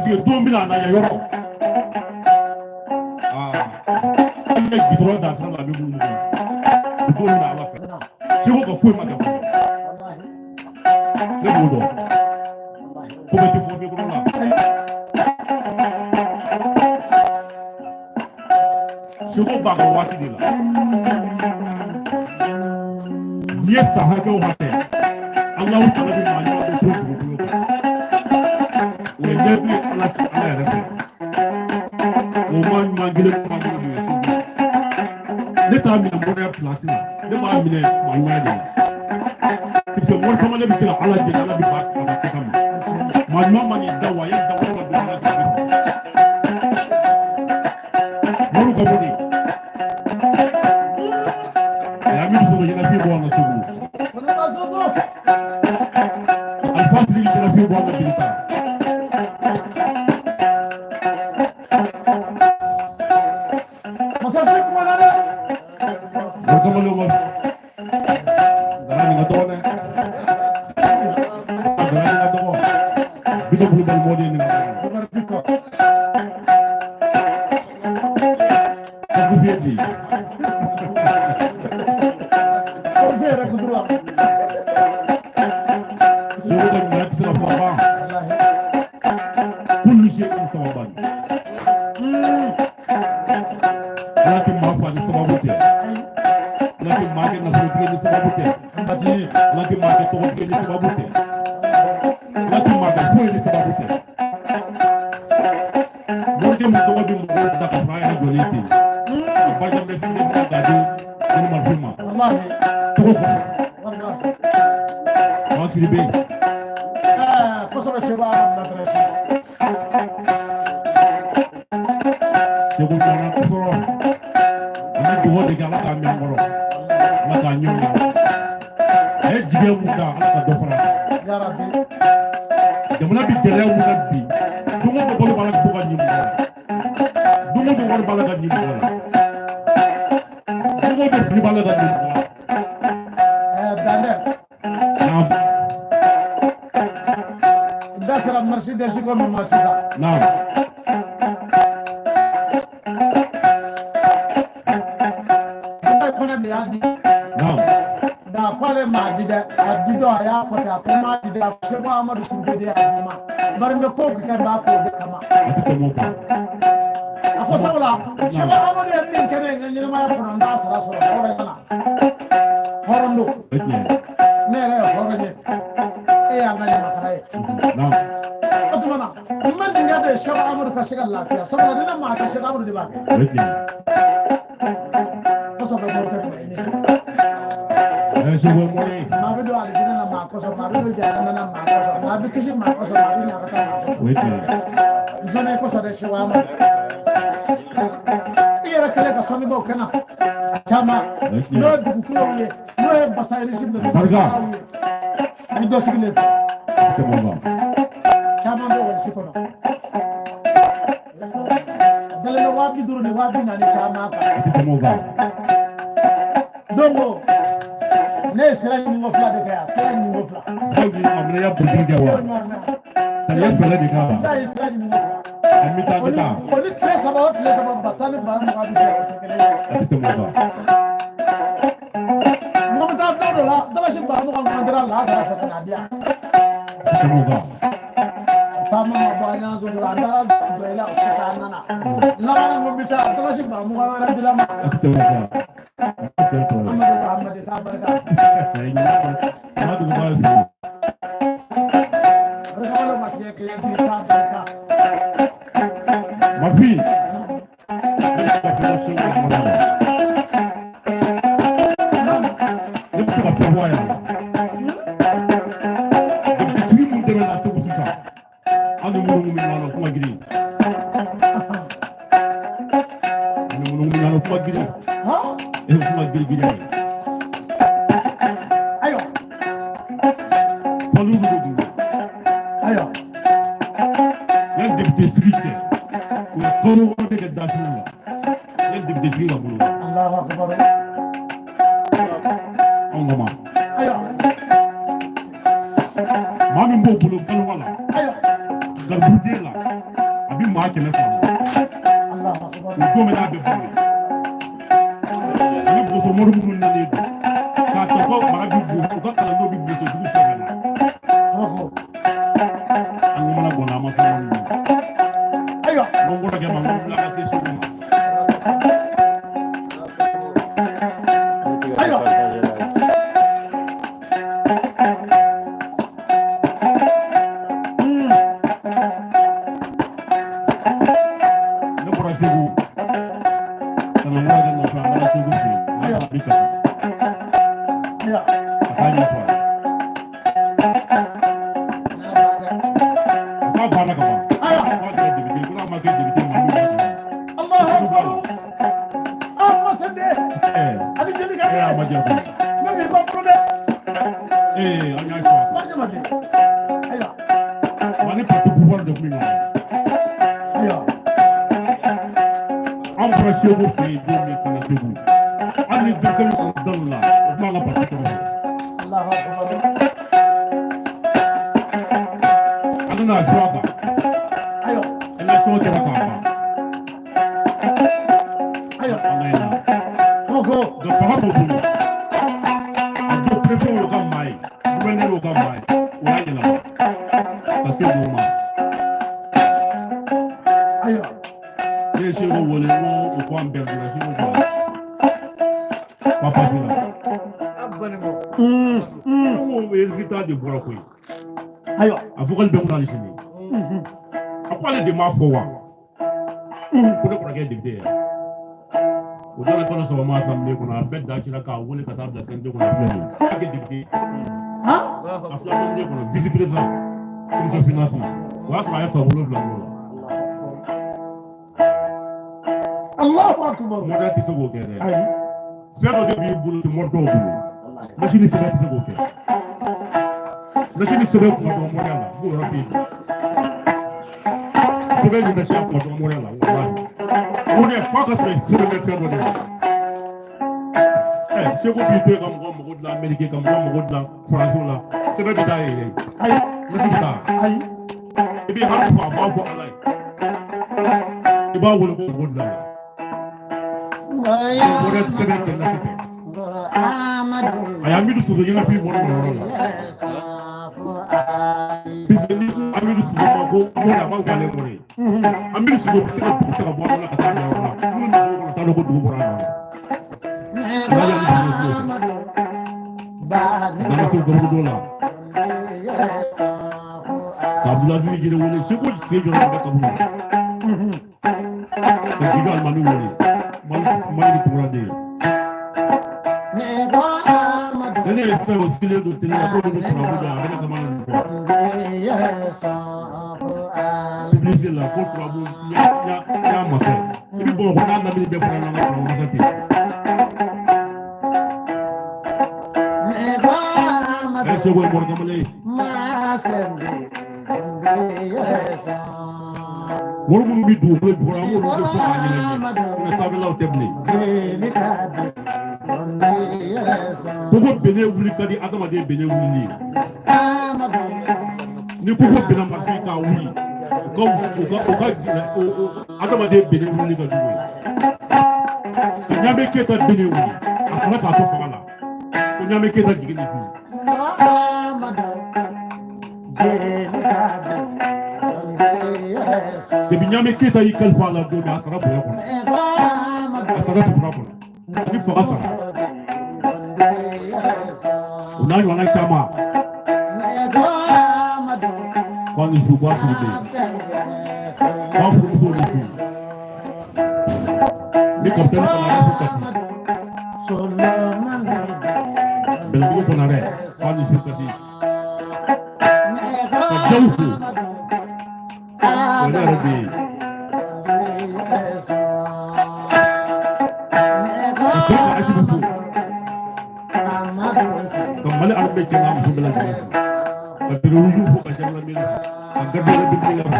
Parce que don bɛna na yan yɔrɔ. Aa, an bɛ gidɔrɔn dan sira la, a bɛ munumunu. O don bɛna Ala fɛ. Seko ka foyi ma kɛ fɔlɔ. Ne b'o dɔn. Ko bɛɛ tɛ fɔ micro la. Seko b'a ka waati de la. N'i ye san hakɛ o hakɛ, Alahu taala bɛ maa ɲuman dɔ to dugukolo kan. O ye ɲɛbi ye Ala ci Ala yɛrɛ fɛ. O maa ɲuman kelen b'an bolo bi, o ye Seko ye. Ne t'a minɛ moriya pilasi la, ne b'a minɛ maa ɲumanya de la. Parce que mori kamalen bɛ se ka Ala deli, Ala bɛ ba a ka kɛta ma. Maa ɲuman man'i da wa, a ye da wa ka don Ala jaabi fɛ. Moriw ka bɔ de. Amidu Sogo ɲɛnafin bɔ an na Segu. Alifa Sidiki ɲɛnafin bɔ an na Bilita. Masasi kumana dɛ. Mori kamalenw ka dara nin ka dɔgɔ dɛ. Dara nin ka dɔgɔ. Bitɔn Kulubali mɔden nin ka dɔgɔ. Bokari Diko. Ka fiye di. Kɔrɔfɛ yɛrɛ kuduru wa. Segu ka ɲuman tɛ se ka fɔ ka ban. Kullu shay'in sababan. Ala tɛ maa fa ni sababu tɛ. Ala tɛ maa kɛ nafolotigi ni sababu tɛ. Ala tɛ maa kɛ tɔgɔtigi ni sababu tɛ. Ala tɛ maa kɛ foyi ni sababu tɛ. Morikɛ min tɔgɔ bɛ mɔgɔw da ka fɔ an yɛrɛ jɔlen ten. A barika bɛ fɛn bɛɛ se ka di Jeli Marifin ma. Tɔgɔ kɔfɛ. Maa siri bɛ yen. Kosɛbɛ Seko Amadu l'adresse. Seko ɲɔgɔnna fɔlɔ. An bɛ dugawu de kɛ Ala k'a mɛn an kɔrɔ. Ala k'a ɲɛ o. A ye jigiya mun da, Ala ka dɔ fara a kan. Jamana bɛ gɛlɛya mun na bi, don o don balo b'a la ka to ka ɲi mɔgɔ la. Don o don wari b'a la ka ɲi mɔgɔ la. Don o don fini b'a la ka ɲi mɔgɔ la. Dandɛ. Naam. Da sera Mercedes ko min ma sisan. Naam. Abdoulaye Kone de y'a di. Naam. Nka k'ale m'a di dɛ, a di dɔn a y'a fɔ ten, a ko n m'a di dɛ, a ko Seko Amadu Sidibe de y'a di n ma. Bari n bɛ ko kɛ n b'a k'o de kama. A tɛ tɛmɛ o kan. A ko sabula Seko Amadu ye min kɛ ne ye n ka ɲɛnamaya kɔnɔ, n t'a sara sɔrɔ hɔrɔnya la. Hɔrɔn don. O ye tiɲɛ ye. Ne yɛrɛ ye hɔrɔn ye. E y'an ka ɲamakala ye. Naam. O tuma na n bɛ nin kɛ de Seko Amadu ka se ka lafiya, sabula ni ne m'a kɛ, Seko Amadu de b'a kɛ. O ye tiɲɛ ye. Kosɛbɛ morikɛ don i ni su. Seko ye mori ye. Maa bɛ don alijinɛ na maa kosɔn, maa bɛ don jahanama na maa kosɔn, maa bɛ kisi maa kosɔn, maa bɛ ɲagata maa kosɔn. O ye tiɲɛ ye. N sɔnna i kosɔn dɛ Seko Amadu. I yɛrɛ kɛlen ka sɔnnibaaw kɛ na a caman, n'o ye dugukolow ye, n'o ye basayirisi ninnu Barika. ye, ni dɔ sigilen fɛ. A tɛ tɛmɛ o kan. Caman bɛ walisi kɔnɔ. Dalen bɛ 50,000 ni 40,000 caman kan. A tɛ tɛmɛ o kan. Donc ne ye sira ɲininko fila de kɛ yan, sira ɲininko fila. Siraw ɲini ka minɛ ya bolitigi kɛ wa? Ka ye fɛɛrɛ de k'a la. N'a ye sira ɲininko fila. An bɛ taa, an bɛ taa. O ni tile saba o tile saba, 10,000 ni 20,000 bɛ kɛ, o tɛ kelen ye. A tɛ tɛmɛ o kan. Mɔgɔ bɛ taa don dɔ la, dalasi 20,000 kɔntera lahasara fɛ ka na di yan. A tɛ tɛmɛ o kan. Taama ma bɔ an y'an sɔrɔ, an taara dɔ i la, o tɛ taa, an nana. Laban na ko n bɛ taa, dalasi 20,000 wɛrɛ dira n ma. A tɛ tɛmɛ o kan. A tɛ tɛmɛ o kan. Amadu Amadu k'a barika. Ɲama duguba ye segu. Barika wala ma fiɲɛ kelen di k'a barika. Mafin, ne bɛ se ka fɛn bɔ Segu ka kuma la. Ne bɛ se ka fɛn bɔ a yɛrɛ la. Dugutigi mun dɛmɛ na Segu sisan, an ni minnu bɛ ɲɔgɔn na, kuma girin. An ni minnu bɛ ɲɔgɔn na, kuma girin. E kuma girin girin ye. Ayiwa. Faliw bɛ don. Ayiwa. Yan député sigi cɛ, u ye kalo wɔɔrɔ de kɛ dafiliw la. Yan député sigi ka bolo. Alahu akibaru. Anw kama. Ayiwa. Maa min b'o bolo galowa la. Ayiwa. Garibuden la. Maa 200 bɔ. O don bɛ n'a bɛɛ bolo ye. Ani boso mori minnu nalen don k'a ta ko mara bi bo, u ka kalandenw bi boso dugu fɛn fɛn na. An ko mana bɔnna, an ma fɛn minnu. Ayiwa. N ko n kɔrɔkɛ ma, n ko bila ka se Segu ma. Ayiwa. Ne bɔra Segu ka na n kɔrɔkɛ nɔfɛ, an taara Segu fɛ yen. Ayiwa. A bɛ Kati. Ayiwa. Ka taa ɲɛfɔ a ye. K'a banna ka ban. Ayiwa. K'a kɛra député, ko n'a ma kɛ député, maa min b'a kalama. Allahu akbar. An masenden. Ɛɛ Ani jeli ka ee, a ma dɛ. diya koyi. Ne b'i ba bolo dɛ. Ee, an y'a choix. Ba jama de. Ayiwa. Wa ni parti pouvoir de tun bɛ ɲɔgɔn na. Ayiwa. An bɔra Segu fɛ yen don min ka na Segu, hali ni denmisɛnnin kɔni da la, o tun b'an ka parti tɔgɔ fɔ. Allahu akbar. An nana choix kan. Ayiwa. Élection kɛra k'a ban. Ayiwa. An ka ɲɛna. Kabako. Donc fanga t'o bolo. A don, préfet y'o ka maa ye, gouverneur y'o ka maa ye, o y'a yɛlɛma ka se d'o ma. Ayiwa. Ne ye Segu wele, n ko o ko an bɛɛ bolo Segu ko k'a pasi la. N ko résultat de bɔra koyi. Ayiwa. A vocal bɛ n kun hali sini. A ko ale de m'a fɔ wa? Ko ne kɔrɔkɛ ye député ye. O dala kalo 3 ma assemblée kɔnɔ, a bɛɛ da cira k'a wele ka taa bila CNT kɔnɔ. A filɛ nin ye. A kɛ député ye. Han. A filɛ assemblée kɔnɔ, vice président commission finance. O y'a sɔrɔ a ye san 7 b'o la. Allahu akbar. Mɔdɛ tɛ se k'o kɛ dɛ. Ayi. Fɛn dɔ de b'i bolo, tɛ mɔri dɔw bolo. Machine sɛbɛn tɛ se k'o kɛ. Machine sɛbɛn kuma dɔn mɔriya la, n b'o yɔrɔ f'i ye. Sɛbɛn min bɛ se a kuma dɔn mɔriya la, walahi. Mɔriya f'a ka sɔrɔ sɛbɛn bɛ fɛn dɔ de la. Ɛ, Segu b'i to yen ka mɔgɔ mago dilan Amérique, ka mɔgɔ mago dilan Faransi la, sɛbɛn bɛ taa yen yɛrɛ. Ayi. Machine bɛ taa. Ayi. I b'i hami fɔ, a b'a fɔ Ala ye. I b'a wele ko mago dilan la. Mɔriya tɛ sɛbɛn kɛ nasi tɛ. A ye Amidu Soso ɲɛnafin bɔ ne yɔrɔ la. Sisan ni Amidu Soso ma ko mɔri, a b'a fɔ k'ale mɔri ye. Amidu Soso bɛ se ka dugu ta ka bɔ a nɔ la ka taa bila yɔrɔ la. Minnu bɛ dugu kɔnɔ t'a dɔn ko dugu bɔra a nɔ la. Nana se gaburu la. Ka Abdulaziz Jire wele, Segu sen jɔra bɛ kaburu la. Ka Jibi Alimami wele, Mali Tunkara de ye. Ne ne ye fɛn o sigilen don télé la k'olu bɛ turabu dɔn, a bɛ ne kama nin kɔ. Publicité la ko turabu ɲa ɲa ɲa masa ye. I bɛ Bamakɔ n'a lamini bɛɛ fara ɲɔgɔn kan, turabu masa tɛ yen. Ɛ, Segu ye mɔri kamalen ye. Mori minnu bɛ dugukolo jukɔrɔ, an b'olu de fɔ k'a ɲɛnajɛ. N'o sanfɛlaw tɛ bilen. Koko bene wuli ka di adamaden bene wulili ye. Ni koko binna marifin k'a wuli, u ka adamaden bene wulili ka jugu ye. Ka Ɲame Keyita bene wuli, a sara k'a to fanga la. Ko Ɲame Keyita jigin ni su. Depuis Ɲame Keyita y'i kalifa a la don min, a sara bonya kɔnɔ. A sara tugura kɔnɔ. Ani fanga sara. O n'a ɲɔgɔnna caman. K'a ni su, k'a sigi bɛ yen. K'a furumuso ni su. Ni kapitɛni kana fo Kati. Bɛlɛdugu Konarɛ, k'a ni su Kati. Ka Jaw fo. O ne yɛrɛ bɛ yen. Ka sɔrɔ ka Asimu fo. Ka Mali armée cɛ n'a muso bɛɛ lajɛlen fo. Ka Béret Rouge fo, ka gendarmerie fo. Ka garde de la République fo.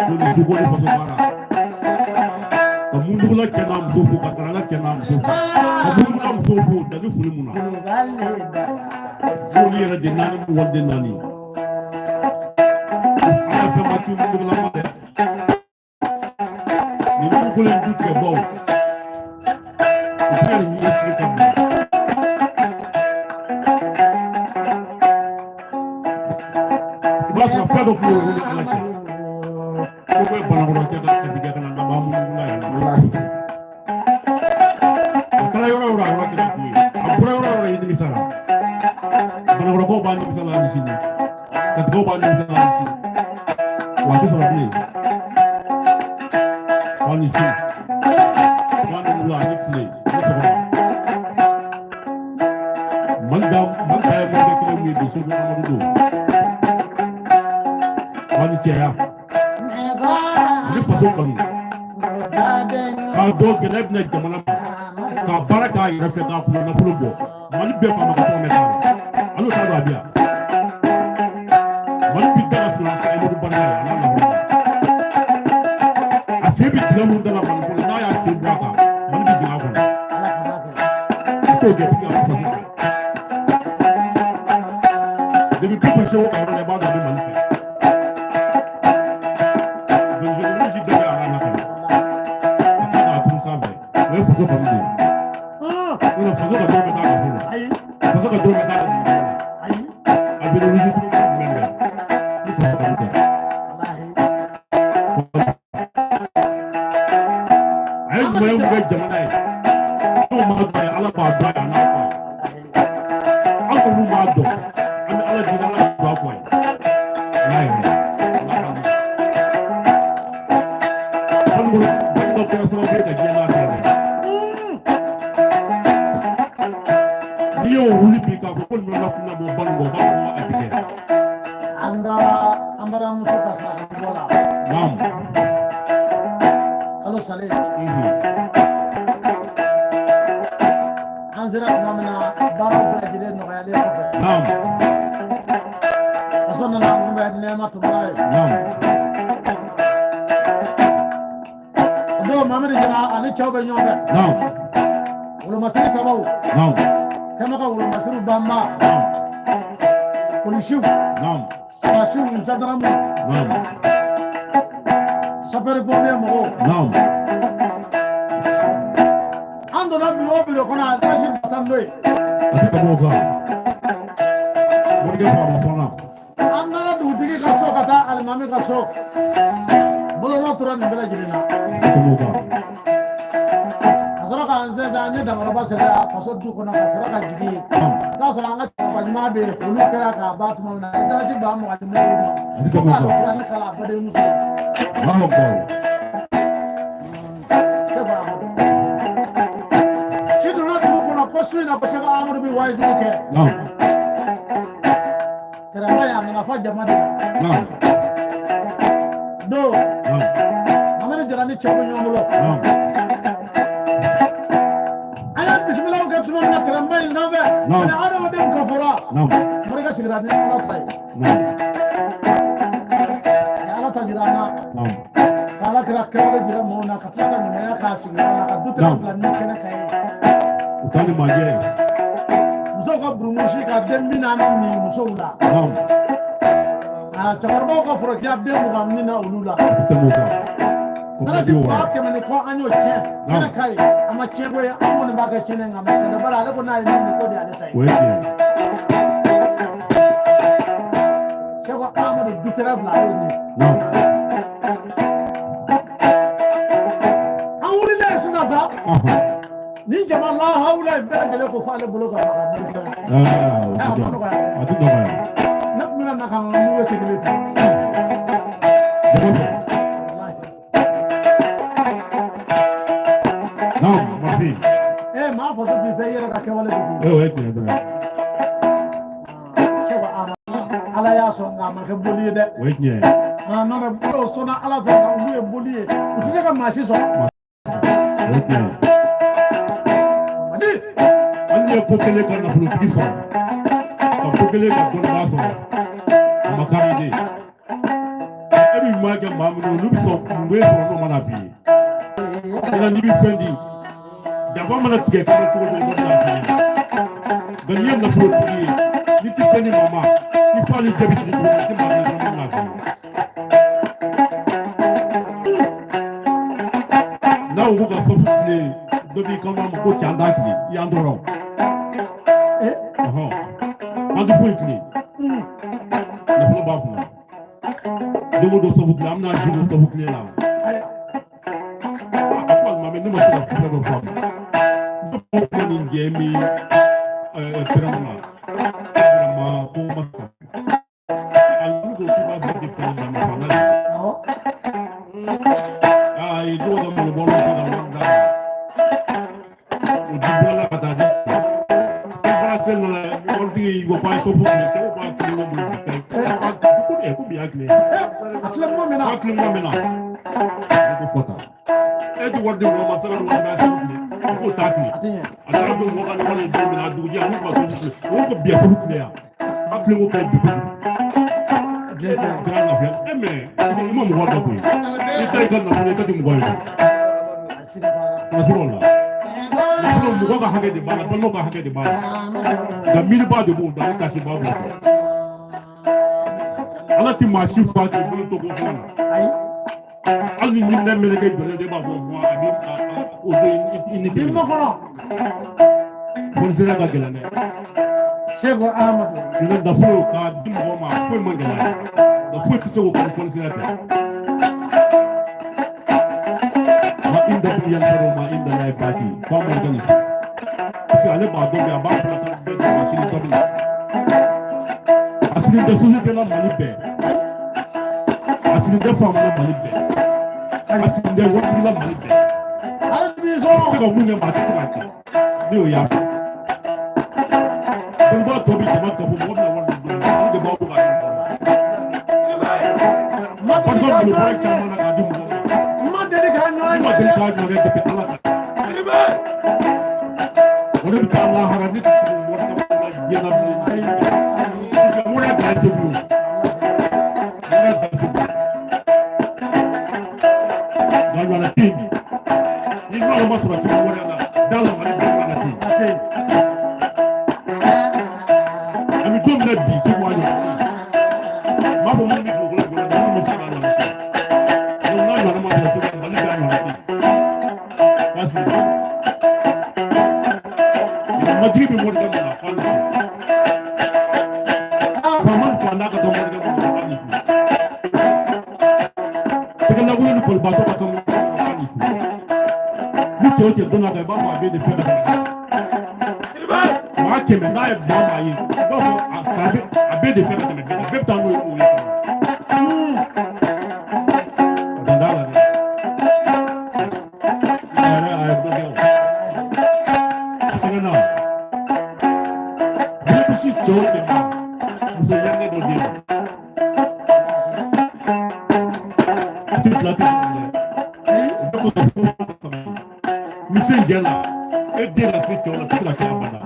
Ko ni su ko ni faso baara. Ka Mundugula cɛ n'a muso fo, ka Darala cɛ n'a muso fo. Ka Mundugula muso fo, danni foli mun na. K'olu yɛrɛ de naani ni waliden naani. Ala fɛn ma ci Mundugula ma dɛ. B'a sɔrɔ fɛn dɔ tun b'o ni Ala cɛ. Ko bɛ Banakɔrɔ cɛ ka tigɛ ka na laban munumunu ye. A taara yɔrɔ o yɔrɔ, a yɔrɔ kɛra dugu ye. A bɔra yɔrɔ o yɔrɔ, i nimisara. Banakɔrɔkaw b'a nimisa la hali sini. Katikaw b'a nimisa la hali sini. Wa a tɛ sɔrɔ bilen. Wa ni su. Wa ni wula ani tile ani sɔgɔma. Mali da Mali da ye morikɛ kelen min ye bi, Seko Amadu don. Wa ni cɛya. Ani faso kanu. K'a dɔn gɛlɛya bɛna jamana ma. K'a baara k'a yɛrɛ fɛ k'a kunna nafolo bɔ. Mali bɛɛ faama ka tɔgɔ mɛn k'a la. Hali o t'a dɔn a bɛ yan. Mali bi da ka sɔrɔ Amadu barika ye a n'a nafolo. A sen bɛ dingɛ mun da la Mali kɔnɔ, n'a y'a sen bɔ a kan, Mali bɛ jigin a kɔnɔ. A t'o kɛ parce que a bɛ faso fɛ. Depuis Bitɔn Seko ka yɔrɔ la, i b'a dɔn a bɛ Mali fɛ. Rouge bɛɛ bɛ ara la ka na. Ka tila k'a turu sanfɛ. O ye faso kanu de ye. N'o tɛ faso ka dɔrɔmɛ t'a nafolo la. Faso ka dɔrɔmɛ t'a ka dugukolo la. A bɛ rouge turu jumɛn bɛɛ? Ni faso kanu tɛ. A ye ɲumanya mun kɛ jamana ye, n'o ma dɔn a ye, Ala b'a dɔn a ye, a n'a kɔ ye. An kɔni b'a dɔn, an bɛ Ala deli, Ala ka don a kɔ ye. A n'a yɛrɛ, a n'a balima. Banikɔnɔ Banikɔ kɛra sababu ye ka diɲɛ lafiya dɛ. N'i y'o wuli bi k'a fɔ ko nin yɔrɔ kun ka bɔ Banikɔ, u b'a fɔ ko a ti kɛ. An taara an balimamuso ka sarakati bɔ la. Naamu. Kalo salen. An sera tuma min na, baaraw bɛɛ lajɛlen nɔgɔyalen kɔfɛ. Naamu. Faso nana an kunbɛn nɛɛma tuma ye. Naamu. O don Mamadu Jara ani cɛw bɛ ɲɔgɔn fɛ. Naamu. Wolomasiri tabaw. Naamu. Kɛmɛ ka wolomasiriw banba. Naamu. Polisiw. Naamu. Sɔrɔdasiw, zandaramu. Naamu. Sapeur pompier mɔgɔw. Naamu. An donna biro o biro kɔnɔ, a dasi ba tan dɔ yen. A tɛ tɛmɛ o kan. Morikɛ faama sɔnna. An nana dugutigi ka so ka taa alimami ka so. Bolonɔ tora nin bɛɛ lajɛlen na. A tɛ tɛmɛ o kan. Ka sɔrɔ k'an sɛnsɛn, an ye damaraba sɛgɛn a faso du kɔnɔ ka sɔrɔ ka jigin yen. Naamu. Ka taa sɔrɔ an ka cɛkɔrɔba ɲuman bɛ yen, foliw kɛra k'a ban tuma min na, a ye dalasi 20,000 di moriw ma. A tɛ Ko tɛmɛ o k'a kan. kuranɛ kalan a badenmuso ye. Allahu akbar. Seko Amadu. Ci donna dugu kɔnɔ ko su in na ko Seko Amadu bɛ wajuli kɛ. Naamu. Tɛrɛma ye a nana fɔ jama de la. Naamu. Don Naamu. Mamadu Jara ni cɛw bɛ ɲɔgɔn bolo. Naamu. An ye bisimilaw kɛ tuma min na tɛrɛnba in sanfɛ. Naamu. Ani adamadenw ka fɔra. Naamu. Morikɛ sigira ni Ala ta ye. Naamu. A ye Ala ta jira an na. Naamu. Ka Ala kira kɛwale jira maaw na ka tila ka ɲumanya k'a sigiyɔrɔ la ka du tɛrɛ Naamu. fila ni kɛnɛ kan ye. U taa ni majɛ ye. Musow ka burumusi ka den 40 ni musow la. Naamu. Aa, cɛkɔrɔbaw ka forokiya den 20 min na olu la. A tɛ tɛmɛ o kan. O ka Dalasi di o ba wa. kɛmɛ ni kɔ an y'o tiɲɛ. Naamu. Kɛnɛ ka ye a ma tiɲɛ ko ye, an kɔni b'a kɛ tiɲɛni nka a ma tiɲɛ dɛ, bari ale ko n'a ye min ye k'o de y'ale ta ye. O ye tiɲɛ ye. Seko Amadu du tɛrɛ fila a y'o min. Naamu. An wulilen sisan sa. Ɔhɔn. Ni jama lahawula in bɛɛ lajɛlen ko f'ale bolo ka maga morikɛ la. Aa, o A tɛ ma nɔgɔya dɛ. A tɛ nɔgɔya. Ne tun bɛna na ka n ka mugu sigilen to. Jama fɛ. Walahi. Naamu, mafin. Ee, maa faso t'i fɛ i yɛrɛ ka kɛwale de don. Ee, o ye tiɲɛ ye dɔrɔn. Seko Amadu Ala y'a sɔn nka a ma kɛ boli ye dɛ. O ye tiɲɛ ye. Ah, non, non, dɔw sɔnna Ala fɛ nka olu ye boli ye. U tɛ se ka maa si sɔn. O ye tiɲɛ ye. Madi. Hali n'i ye ko kelen ka nafolotigi sɔrɔ, ka ko kelen ka dɔnnibaa sɔrɔ, a ma kari de. E bɛ ɲuman kɛ maa minnu ye, olu bɛ sɔn kungo ye sɔrɔ n'o mana f'i ye. Ɲinan n'i bɛ fɛn di, janfa mana tigɛ k'i bɛ cogo cogo, dɔ bɛna f'i ɲɛna. Nka n'i ye nafolotigi ye, n'i tɛ fɛn di maa ma, i fa ni jaabi sigi dugu kɔnɔ, i tɛ maa min dɔrɔn min bɛna f'i ye. N'a ko ka sɔfu tile, dɔ b'i kanto a ma ko cɛ an t'a tile, i y'an tɔɔrɔ. Eh, Ɔhɔn. An tɛ foyi tile. Nafolo b'a kunna. Don o don sabu tile, an bɛna jigin sabu tile la. A ko alimami, ne ma se ka fɛn dɔ faamu. Ne ko ko nin jɛ min pɛrɛn na, vraiment ko ma se ka. Alimami ko k'i b'a fɔ k'i fɛn d'a ma fanga la. Aa, ye dɔw ka malobɔrɔ kɛ ka wari d'a ma. O di bɔra ka taa di. Sefara seli nana, waritigi ko k'a ye sɔfu tile, cɛw b'a tile ko bi tɛ. Ko ko bi y'a tile. A tile kuma min na. A tile kuma min na. Ne ko fɔ tan. E ti wari di mɔgɔ ma, sɛbɛn wari b'a sɔrɔ tile. K'o t'a tile. A tɛ ɲɛ. A taara don mɔgɔ ka ni wari ye don min na, a dugujɛ a n'u ka sɔfu tile. O ko bi a sɔfu tile yan. A tile ko ka ɲi bi kojugu. Kɛra lafiya. E mɛ i ma mɔgɔ dɔ koyi. I ta i ka nafolo, i ka di mɔgɔ ye koyi. Kana se o la. Nafolo, mɔgɔ ka hakɛ de b'a la, balimaw ka hakɛ de b'a la. Nka miiribaa de b'o dɔn, ale tasiba b'o dɔn. Ala ti maa si fa k'i bolo to ko kuma na. Hali ni ɲinɛ meleke jɔlen de b'a fɔ ko a bɛ o don i ni Bi ma kɔnɔ. Fonisere ka gɛlɛn dɛ. Seko Amadu. Ɲinɛ nafolo k'a di mɔgɔ ma, foyi man gɛlɛn. Nka foyi tɛ se k'o kɛ ni fonisere tɛ. Ma indakum yanfadu ma inda Allahi baqi, ko a ma nin fɔ. Parce que ale b'a dɔn bi, a b'a bila ka bɛɛ dun sini dɔ bɛ na. A sigilen tɛ société la Mali bɛɛ. A sigilen tɛ faama la Mali bɛɛ. A sigilen tɛ waritigi la Mali bɛɛ. Ale b'i A tɛ se sɔn. ka mun kɛ, maa tɛ se k'a kɛ. Ne y'o y'a fɛ. Dɔnnibaa tɔ bɛ jama kafo, mɔgɔ bɛna wari di dɔn ma. Olu de b'a bɔ k'a di mɔgɔ ma. Ma deli Barika k'a bolo ɲɔgɔn baara ye. caman na k'a di mɔgɔ ma. Ma deli k'a ɲɔgɔn Ne ma ye deli dɛ. k'a ɲɔgɔn kɛ depuis Ala ka. O de bɛ taa lahara, ne tɛ tugu mɔgɔ caman la diɲɛ na bilen. Parce que moriya dan ye Segu ye. Moriya dan ye Segu ye. Nka ɲɔgɔnna tɛ yen bi. Ni ɲɔgɔn ma sɔrɔ Segu moriya la, da la Mali bɛɛ ɲɔgɔnna tɛ yen. A tɛ yen. An bɛ don min na bi, Segu a ɲɔgɔn tɛ yen. N b'a fɔ minnu bɛ dugukolo jukɔrɔ, minnu bɛ se k'a ɲɔgɔn tɛ yen. Donc n'a ɲɔgɔnna ma sɔrɔ Segu, Mali bɛɛ a ɲɔgɔnna tɛ yen. B'a sigi. Majigi bɛ morikɛ mun na, k'a ni su. Faama ni faantan ka kan morikɛ mun na, k'a ni su. Tɛgɛlankolon ni kɔlibatɔ ka kan morikɛ mun na, k'a ni su. Ni cɛ o cɛ donna kan, i b'a fɔ a bɛ de fɛn ka tɛmɛ kan. Maa 100, n'a ye maa maa ye, i b'a fɔ a san bɛ a bɛ de fɛn ka tɛmɛ bɛɛ kan, bɛɛ bɛ taa n'o ye o ye. Dan t'a la dɛ. A yɛrɛ a ye dɔ kɛ o. A sɛgɛnna. Bolo bɛ si cɛ o cɛ ma, muso yankɛ dɔ d'e ma. Muso fila tɛ ɲɔgɔn dɛ. O bɛɛ kosɔn furu ka sabati. N bɛ se jɛ la, e den ka se cɛw la, tɛ se ka kɛ abada.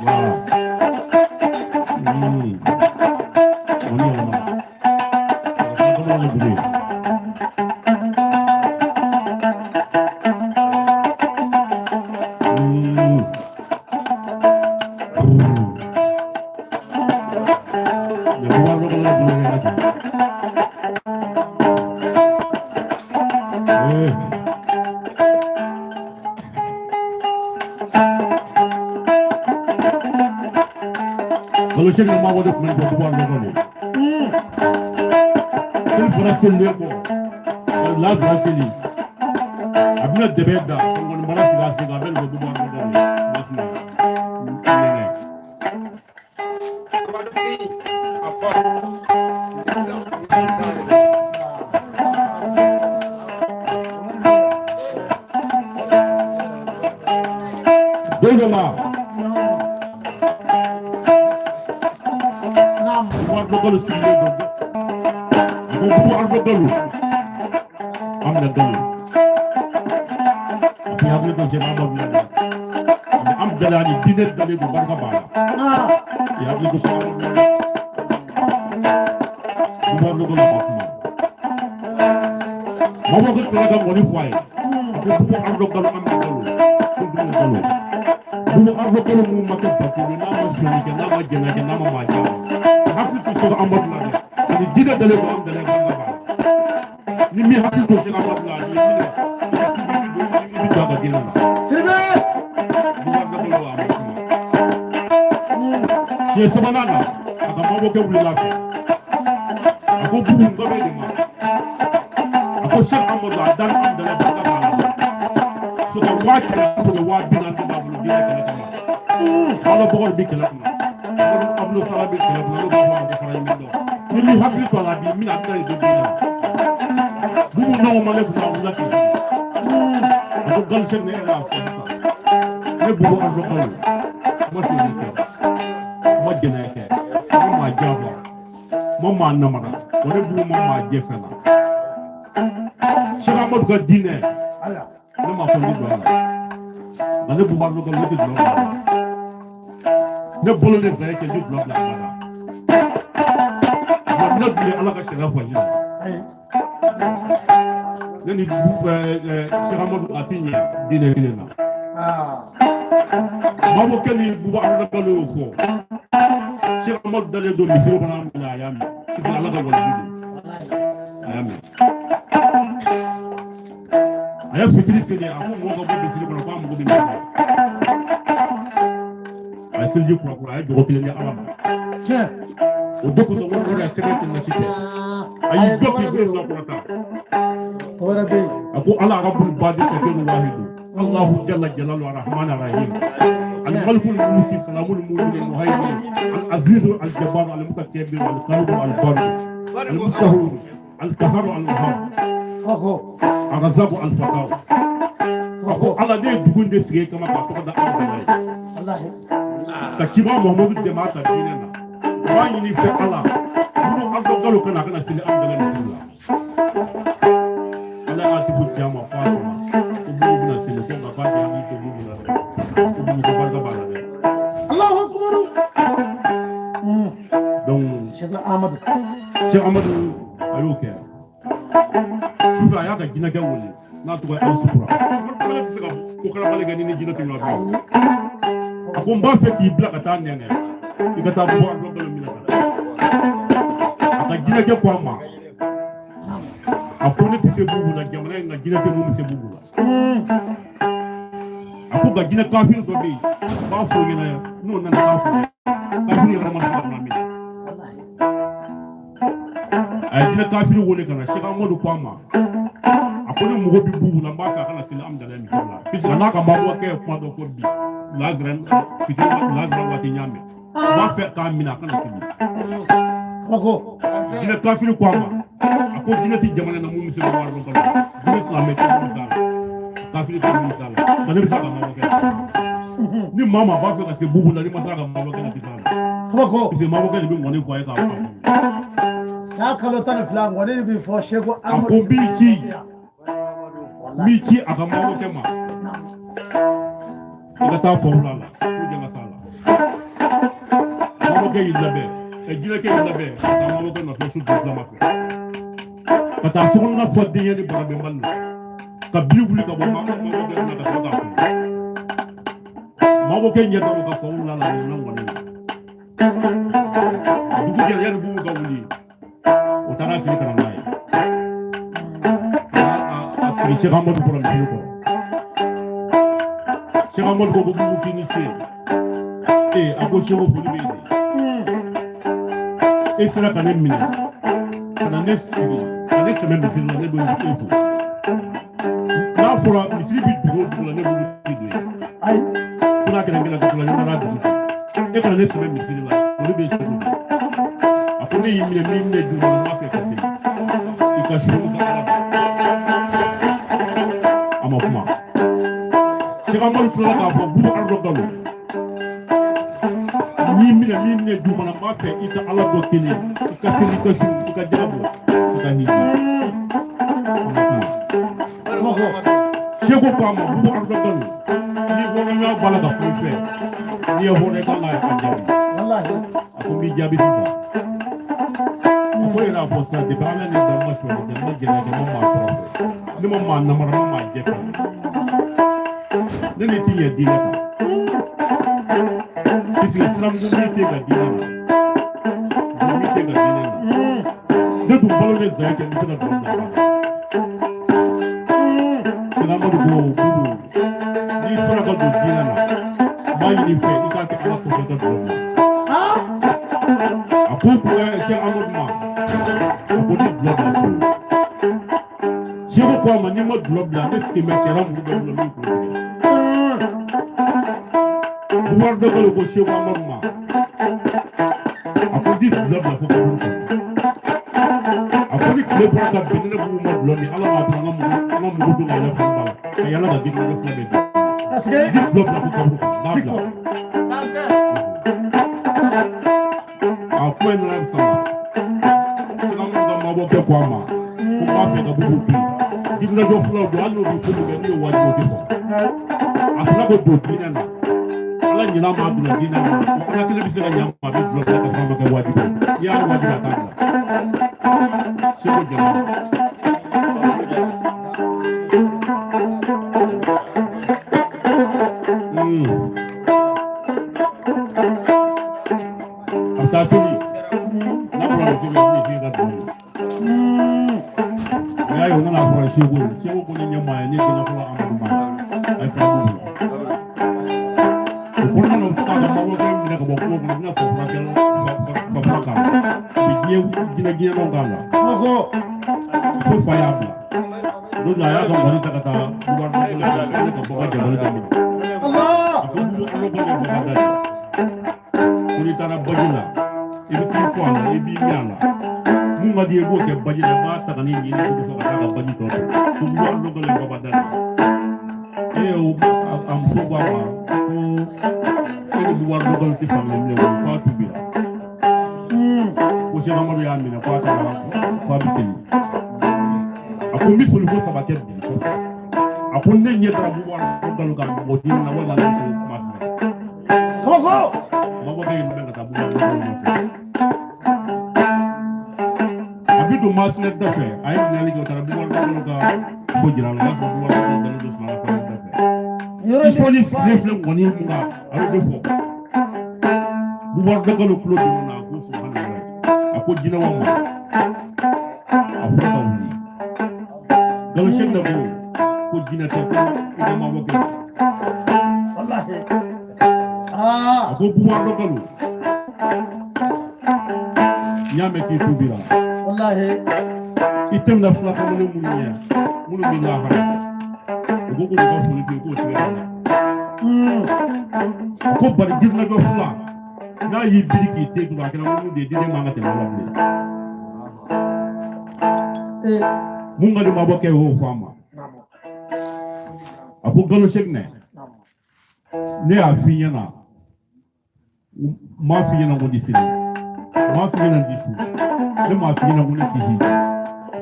Voilà. O ni yɛlɛma. Kɔnɔ ye dugu ye. Mais wari dɔ kɔnɔ dugu ye ka jigin. Eh. Kalo seegin na maabɔ de tun bɛ nin fɔ wari dɔ kɔnɔ. Seli fana selilen kɔ, lazara seli, a bɛna dɛbɛ da, kɔni bala sigi a sen kan, a bɛ nin fɔ dugu wari dɔ kɔnɔ. Masina. Nɛnɛ. Don dɔ la, wari dɔ kalo sigilen don. A ko bubu ardo galo, am na galo. A bi hakili to sɛbɛn Amadu la dɛ. Mais am dala ni diinɛ dalen don, barika b'a la. I hakili to sɛbɛn Amadu la dɛ. Bubu ardo galo ma kuma. Mɔgɔ ko tilala ka ŋɔni fɔ a ye. A ko bubu ardo galo, am na galo. Ko bubu galo. Bubu ardo galo mun ma kɛ bakulu ye, n'a ma sonyali kɛ, n'a ma jɛnɛ kɛ, n'a ma maa jɛ. Hakili to sɛbɛn Amadu la dɛ. Ani diinɛ dalen don, am dala barika b'a la. Ni min hakili to sɛbɛn Amadu la, ni min i bɛ don a ka diinɛ la. Siribe. Siɲɛ sabanan na, a ka mabɔkɛ wulila a fɛ, a ko Bubu, n bɛ de ma. A ko Sɛki Amadu, a dan Amudala barika b'a la, sɔgɔ 100 000, sɔgɔ 40 000 de b'a bolo diinɛ kɛlɛ kama. Ala bɔgɔ bɛ kɛlɛ kunna, Amadu Abdul Salam bɛ kɛlɛ kunna, n'o b'a fɔ a ma ko fara ɲuman dɔn. Ni m'i hakili to a la bi, n bɛna a bɛna don diinɛ la. Bubu nɔgɔ ma ne kunna, a wulila k'i sigi, a ko Galo Sɛki, ne yɛrɛ y'a fɔ sisan, ne Bubu Aruna Galo ma sonyali kɛ, ma jɛnɛya kɛ, ma maa janfa, ma maa namara, wa ne Bubu ma maa jɛ fɛn na. Sɛki Amadu ka diinɛ, ne ma fɔ n tɛ don a la, nka ne Bubu Aruna Galo, ne tɛ dulɔ bila a la. Ne bolo ne fɛ kɛ, n tɛ dulɔ bila a la. Wa ne tun bɛ Ala ka sariya fɔ sisan, ne ni Sɛki Amadu, a ti ɲɛ diinɛ kelen na. Mabɔkɛ ni Bubu Aruna Galo y'o fɔ. Sɛki Amadu dalen don misiri kɔnɔ, a minɛ, a y'a mɛn, parce que Ala ka waliju don, a y'a mɛn. A ye fitiri seli, a ko mɔgɔw ka bɔ misiri kɔnɔ, k'a mago bɛ min na. A ye seliji kura kura, a ye jɔgɔ kelen di Ala ma. O de kosɔn ko mɔgɔ sɛbɛn tɛ nasi tɛ. A y'i jɔ k'i bolo fila kɔrɔta, a ko Ala rabbul badi sakiru wahidu Allahu jalla jalalu arrahman arrahim الملك الملك سلام المؤمن المهيمن العزيز الجبار المتكبر القلب البر المستهور القهر الوهاب الرزاق الفتاح. A ko Ala, ne ye dugu in de sigi kama k'a tɔgɔ da Ala ye, ka ciba Muhamadu dɛmɛ a ka diinɛ na. N b'a ɲini i fɛ Ala, minnu an dɔ galo kana, a kana seli an bɛɛ misiri la. Ala y'a tigiw di a ma f'a sɔnna ko Bubu bɛna seli, ko nka k'a tɛ hakili to Bubu la dɛ, ko Bubu ko barika b'a la dɛ. Allahu akbar. Donc Cheikh Amadou. Cheikh Amadou, a y'o kɛ. Sufɛ, a y'a ka jinɛkɛ wele n'a tɔgɔ ye Alusukura. Kamalen tɛ se ka ko karabali kɛ ni ni jinɛ tɛ ɲɔgɔn fɛ. A ko n b'a fɛ k'i bila ka taa nɛnɛ, i ka taa bɔ a dɔ galo minɛ ka na. A ka jinɛkɛ ko a ma, a ko ne tɛ se Bubu la jamana in, ka jinɛkɛ mun bɛ se Bubu la? A ko nka jinɛ kafiri dɔ bɛ yen, n b'a fɔ o ɲɛna, n'o nana k'a fɔ kafiri yɛrɛ ma se ka na minɛ. A ye jinɛ kafiri wele ka na. Sɛki Amadu ko a ma, a ko ne mago bɛ Bubu la, n b'a fɛ a kana seli Amudalayi misiri la, puisque a n'a ka mabɔkɛ ye kuma dɔ fɔ bi lazara fitiri lazara waati, n y'a mɛn, n b'a fɛ k'a minɛ, a kana seli. Jinɛ kafiri ko a ma, a ko jinɛ tɛ jamana na mun bɛ se ka wari dɔn, jinɛ silamɛ tɛ mun bɛ s'a la, kafiri tɛ mun bɛ s'a la, nka ne bɛ se ka mabɔkɛ ni maa maa b'a fɛ ka se Bubu la, ni ma se a ka mabɔkɛ la, tɛ s'a la, parce que mabɔkɛ de bɛ ŋɔni fɔ a ye k'a fɔ. San kalo 12, ŋɔni de bɛ fɔ Seko A ko n b'i ci, n b'i ci a ka mabɔkɛ ma, i ka taa fɔ wula la k'u jɛ ka s'a la. Mabɔkɛ y'i labɛn, jinɛkɛ y'i labɛn ka taa mabɔkɛ nɔfɛ su dugutilama fɛ, ka taa sokɔnɔna fɔ denkɛ ni barabɛnbali la, ka bili wuli ka bɔ mabɔkɛ kunna ka sɔrɔ k'a kun. Mabɔkɛ ɲɛ dɔrɔn ka fɔ wula la, a nana ŋɔni na. Dugu jɛra, yanni Bubu ka wuli, o taara sigi ka na n'a ye, a sigi Sɛki Amadu kɔrɔ misiri kɔrɔ. Sɛki Amadu ko Bubu, k'i ni ce. Ee, a ko Seko, foli bɛ yen de, e sera ka ne minɛ ka na ne sigi ka ne sɛmɛ misiri la, ne bɛ e fo. N'a fɔra misiri bɛ dugu o dugu la, ne bolo tɛ don yen. Ayi. Fo n'a kɛra n kɛra dugu la, ne nana dugu ci, e kana ne sɛmɛ misiri la, olu bɛ seko. A ko ne y'i minɛ min minɛ dugu ma, n b'a fɛ ka seli, i ka su, i ka Ala dɔn. A ma kuma. Sɛki Amadu tilala k'a fɔ Bubu Aruna Galo, n y'i minɛ min minɛ dugu ma, n b'a fɛ i ka Ala dɔn kelen, i ka seli, i ka su, i ka jaka bɔ, i ka hiji. A ma kuma. Seko ko a ma, Bubu Aruna Galo, ni hɔrɔnya b'a la ka kuma i fɛ, n'i ye hɔrɔn, i ka kan ka jaabi. Walahi. A ko n b'i jaabi sisan. A ko e yɛrɛ y'a fɔ sisan, depuis Ala ne dan, ma sonyali kɛ, n ma jɛnɛ kɛ, n ma maa kɔrɔfɔ, ne ma maa namara, n ma maa jɛ fɛ, ne ni ti ɲɛ diinɛ kan, puisque silamɛya tɛ ka diinɛ na, dulɔmin tɛ ka diinɛ na, ne dun balo ne zayi kɛ, n bɛ se ka dulɔ bila ka na. Sɛki Amadu ko Bubu, n'i fana ka don diinɛ na, n b'a ɲini i fɛ i k'a kɛ Ala kɔfɛ, i ka dulɔ bila. ma dulɔ bila, ne sigi bɛ sariya mugu bɛ bolo min kun tigɛ. Bubakari Dɔgalo ko Seku Amadu ma, a ko n ti dulɔ bila fo kaburu kɔnɔ. A ko ni tile bɔra ka bin, ne Bubu ma dulɔ min, Ala b'a to an ka mugu, an ka mugu don ka yɛlɛ fan da la ka yala ka girin filɛ bɛ di. Est-ce que N ti dulɔ bila fo kaburu kɔnɔ n'a bila. Kante. A ko in nana sama. Seku Amadu ka mabɔkɛ ko a ma ko n b'a fɛ ka Bubu to yen. Jirimajɔ fulaw don, hali n'o bɛ ko min kɛ, n'u ye wajibi, o tɛ sɔn. A sɔrɔ ko don diinɛ na, Ala ɲin'a ma, a donna diinɛ na ko Ala kelen bɛ se ka ɲa ma, a bɛ dulɔ bila ka sɔrɔ a ma kɛ wajibi ye. N'i y'a wajibi, a t'a bila. Seko jama. A bɛ taa seli n'a bɔra misiri la, a bɛ na ka dugu ye. O y'a ye, o nana fɔra Seko ye. Seko ko ne ɲɛ maa ye, ne denkɛ fɔlɔ Amadu ma ye, a ye fila b'u bolo. O kɔnɔna na, u bɛ to k'a ka mabɔkɛ minɛ ka bɔ kungo kɔnɔ, u bɛna fafura k'a la, u bɛ diɲɛ jinɛ jinɛmanw k'a la. Kabako. Fo fa y'a bila. Don dɔ, a y'a ka ŋɔni ta ka taa Bubakari la, ale ka bagan jabali dɔ minɛ. Allah. A ko Bubu, an ka bɔ bagan da de. Ko n'i taara baji la, i bɛ t'i ko a la, i b'i min a la. Mun ka di i ye, i b'o kɛ baji la, i b'a ta ka n'i ɲini k'o fɔ ka taa ka baji tɔ to. Ko Bubu, an dɔ ye baba da de. Ee, o a muso ko a ma ko e ni Bubakari Dɔgɔli tɛ fan kelen bilen koyi, k'a tubira. Ko Sɛki Amadu y'a minɛ, k'a taara k'a bɛ seli. A ko n bɛ soliko saba kɛ bi kɔfɛ. A ko ne ɲɛ dara Bubakari Dɔgɔli kan mɔgɔ diinɛ na walima ne ko kuma filɛ. Kabako. Mabɔkɛ y'i mɛn ka taa Bubakari Dɔgɔli nɔfɛ. A bɛ don Masinɛ da fɛ, a ye ɲininkali kɛ, o taara Bubakari Dɔgɔli ka ko jira a la, o y'a sɔrɔ Bubakari Dɔgɔli dalen don sunɔgɔ fɛn da fɛ. Yɔrɔ I sɔnni sigilen filɛ ŋɔni mun kan, a y'o de fɔ. Bubakari Dɔgɔli tulo donna na, a ko subhanallah. A ko jinɛ wa ma. A fɔra ka wuli. Galo Sɛki ko ko jinɛ tɛ, ko i ka mabɔkɛ. Wallahi. Ah. A ko Bubakari Dɔgɔli, n y'a mɛn k'i tubira. Wallahi. I tɛmɛna fila kamalen minnu ɲɛ, minnu bɛ lahara, u ko k'u ka foli f'i ye, k'o tigɛ ka na. A ko bari jirimajɔ fila n'a y'i biri k'i ten turu, a kɛra ŋunu de ye, diden man ka tɛmɛ o la bilen. Eh. Mun ka di mabɔkɛ ye, o y'o fɔ a ma. Naamu. A ko Galo Sɛkinɛ, Naamu. ne y'a f'i ɲɛna, n m'a f'i ɲɛna ko n ti seli, n m'a f'i ɲɛna n ti sun, ne m'a f'i ɲɛna ko ne ti hiji,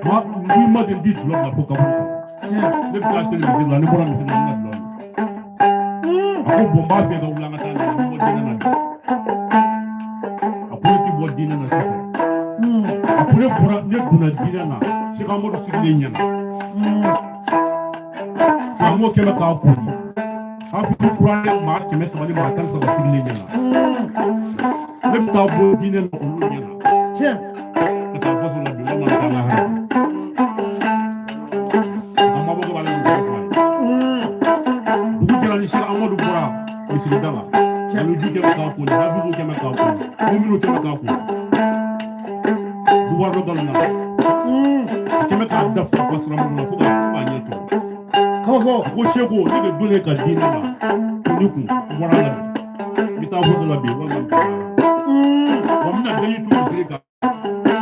ma n ma de n ti dulɔ bila fo kaburu kɔnɔ. Tiɲɛ. Ne bɛ taa seli misiri la, ne bɔra misiri la, n bɛna dulɔ min. A ko bon, n b'a fɛ ka wuli an ka taa nin na, n bɛ bɔ diinɛ na bi. A ko ne ti bɔ diinɛ na sufɛ. A ko ne bɔra, ne donna diinɛ na Sɛki Amadu sigilen ɲɛna. Silamɛw kɛmɛ k'a kori. Hafizu kuranɛ maa 300 ni maa 13 sigilen ɲɛna. Ne bɛ taa bɔ diinɛ na olu ɲɛna. Tiɲɛ. Ka taa faso la bi walima ka taa lahara. Nka mabɔkɛ b'ale bolo kuma ye. Dugu jɛra ni Sɛki Amadu bɔra misiri da la. Aluju kɛmɛ k'a kori, hafizu kɛmɛ k'a kori, muminu kɛmɛ k'a kori. Bubakari Dɔgɔli nana. A kɛmɛ k'a da fa ka siramugu la fo ka ɲɛ tugun. Kabako. A ko Seko, ne de donnen ka diinɛ na ko ne kun n bɔra la bi, n bɛ taa foto la bi walima n bɛ taa lahara. Wa n bɛna daji tu misiri kan,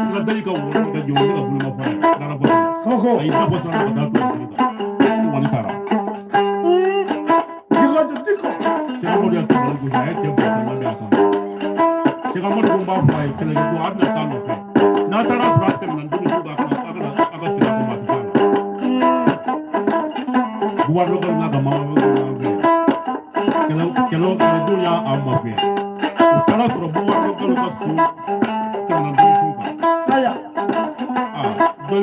sira daji ka wɔrɔ ka jɔ, ne ka bolomafara ye n taara foto la. Kabako. A y'i da bɔ sira la ka taa tu misiri kan, ne kɔni taara. Girlajɔ Diko. Sɛki Amadu y'a tɛmɛ gosi, a ye cɛ bɔ ka lamɛn a kan. Sɛki Amadu ko n b'a fɔ a ye, kɛlɛkɛ don, a bɛna taa nɔfɛ, n'a taara sɔrɔ a tɛmɛna denmuso kan, a kana a ka segin a kɔ ma, a tɛ s'a la. Bubakari Dɔgɔli n'a ka mama bɛ ɲɔgɔn fɛ. Kɛlɛ kɛlɛ kɛlɛdenw y'a magɛn. U taara sɔrɔ Bubakari Dɔgɔli ka so tɛmɛna denmuso kan. Aya. Aa, dɔw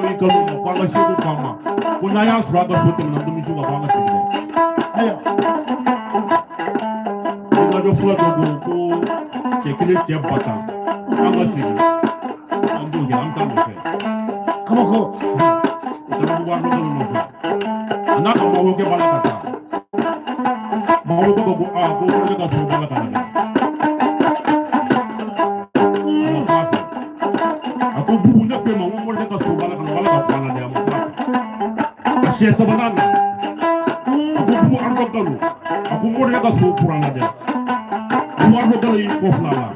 y'i kanto ma ko an ka seko ko a ma ko n'an y'a sɔrɔ a ka so tɛmɛna denmuso kan, ko an ka segin dɛ. Aya. Yirimajɔ fula dɔ ko ko cɛ kelen cɛ 10,000, an ka segin, an b'o kɛ, an bɛ taa nɔfɛ. Kabako. U taara Bubakari Dɔgɔli nɔfɛ. A n'a ka mabɔkɛ b'a la ka taa. Mabɔkɛ ko ko aa, ko ne ka so b'a la ka na dɛ. A ma kuma fɛ. A ko Bubu, ne ko e ma ko morikɛ ka so b'a la ka na, o b'a la ka bɔ an na dɛ, a ma kuma fɛ. A Siɲɛ sabanan na, a ko Bubu Ardo Galo, a ko morikɛ ka so kuran na dɛ. Bubu Ardo Galo y'i kɔ fila la,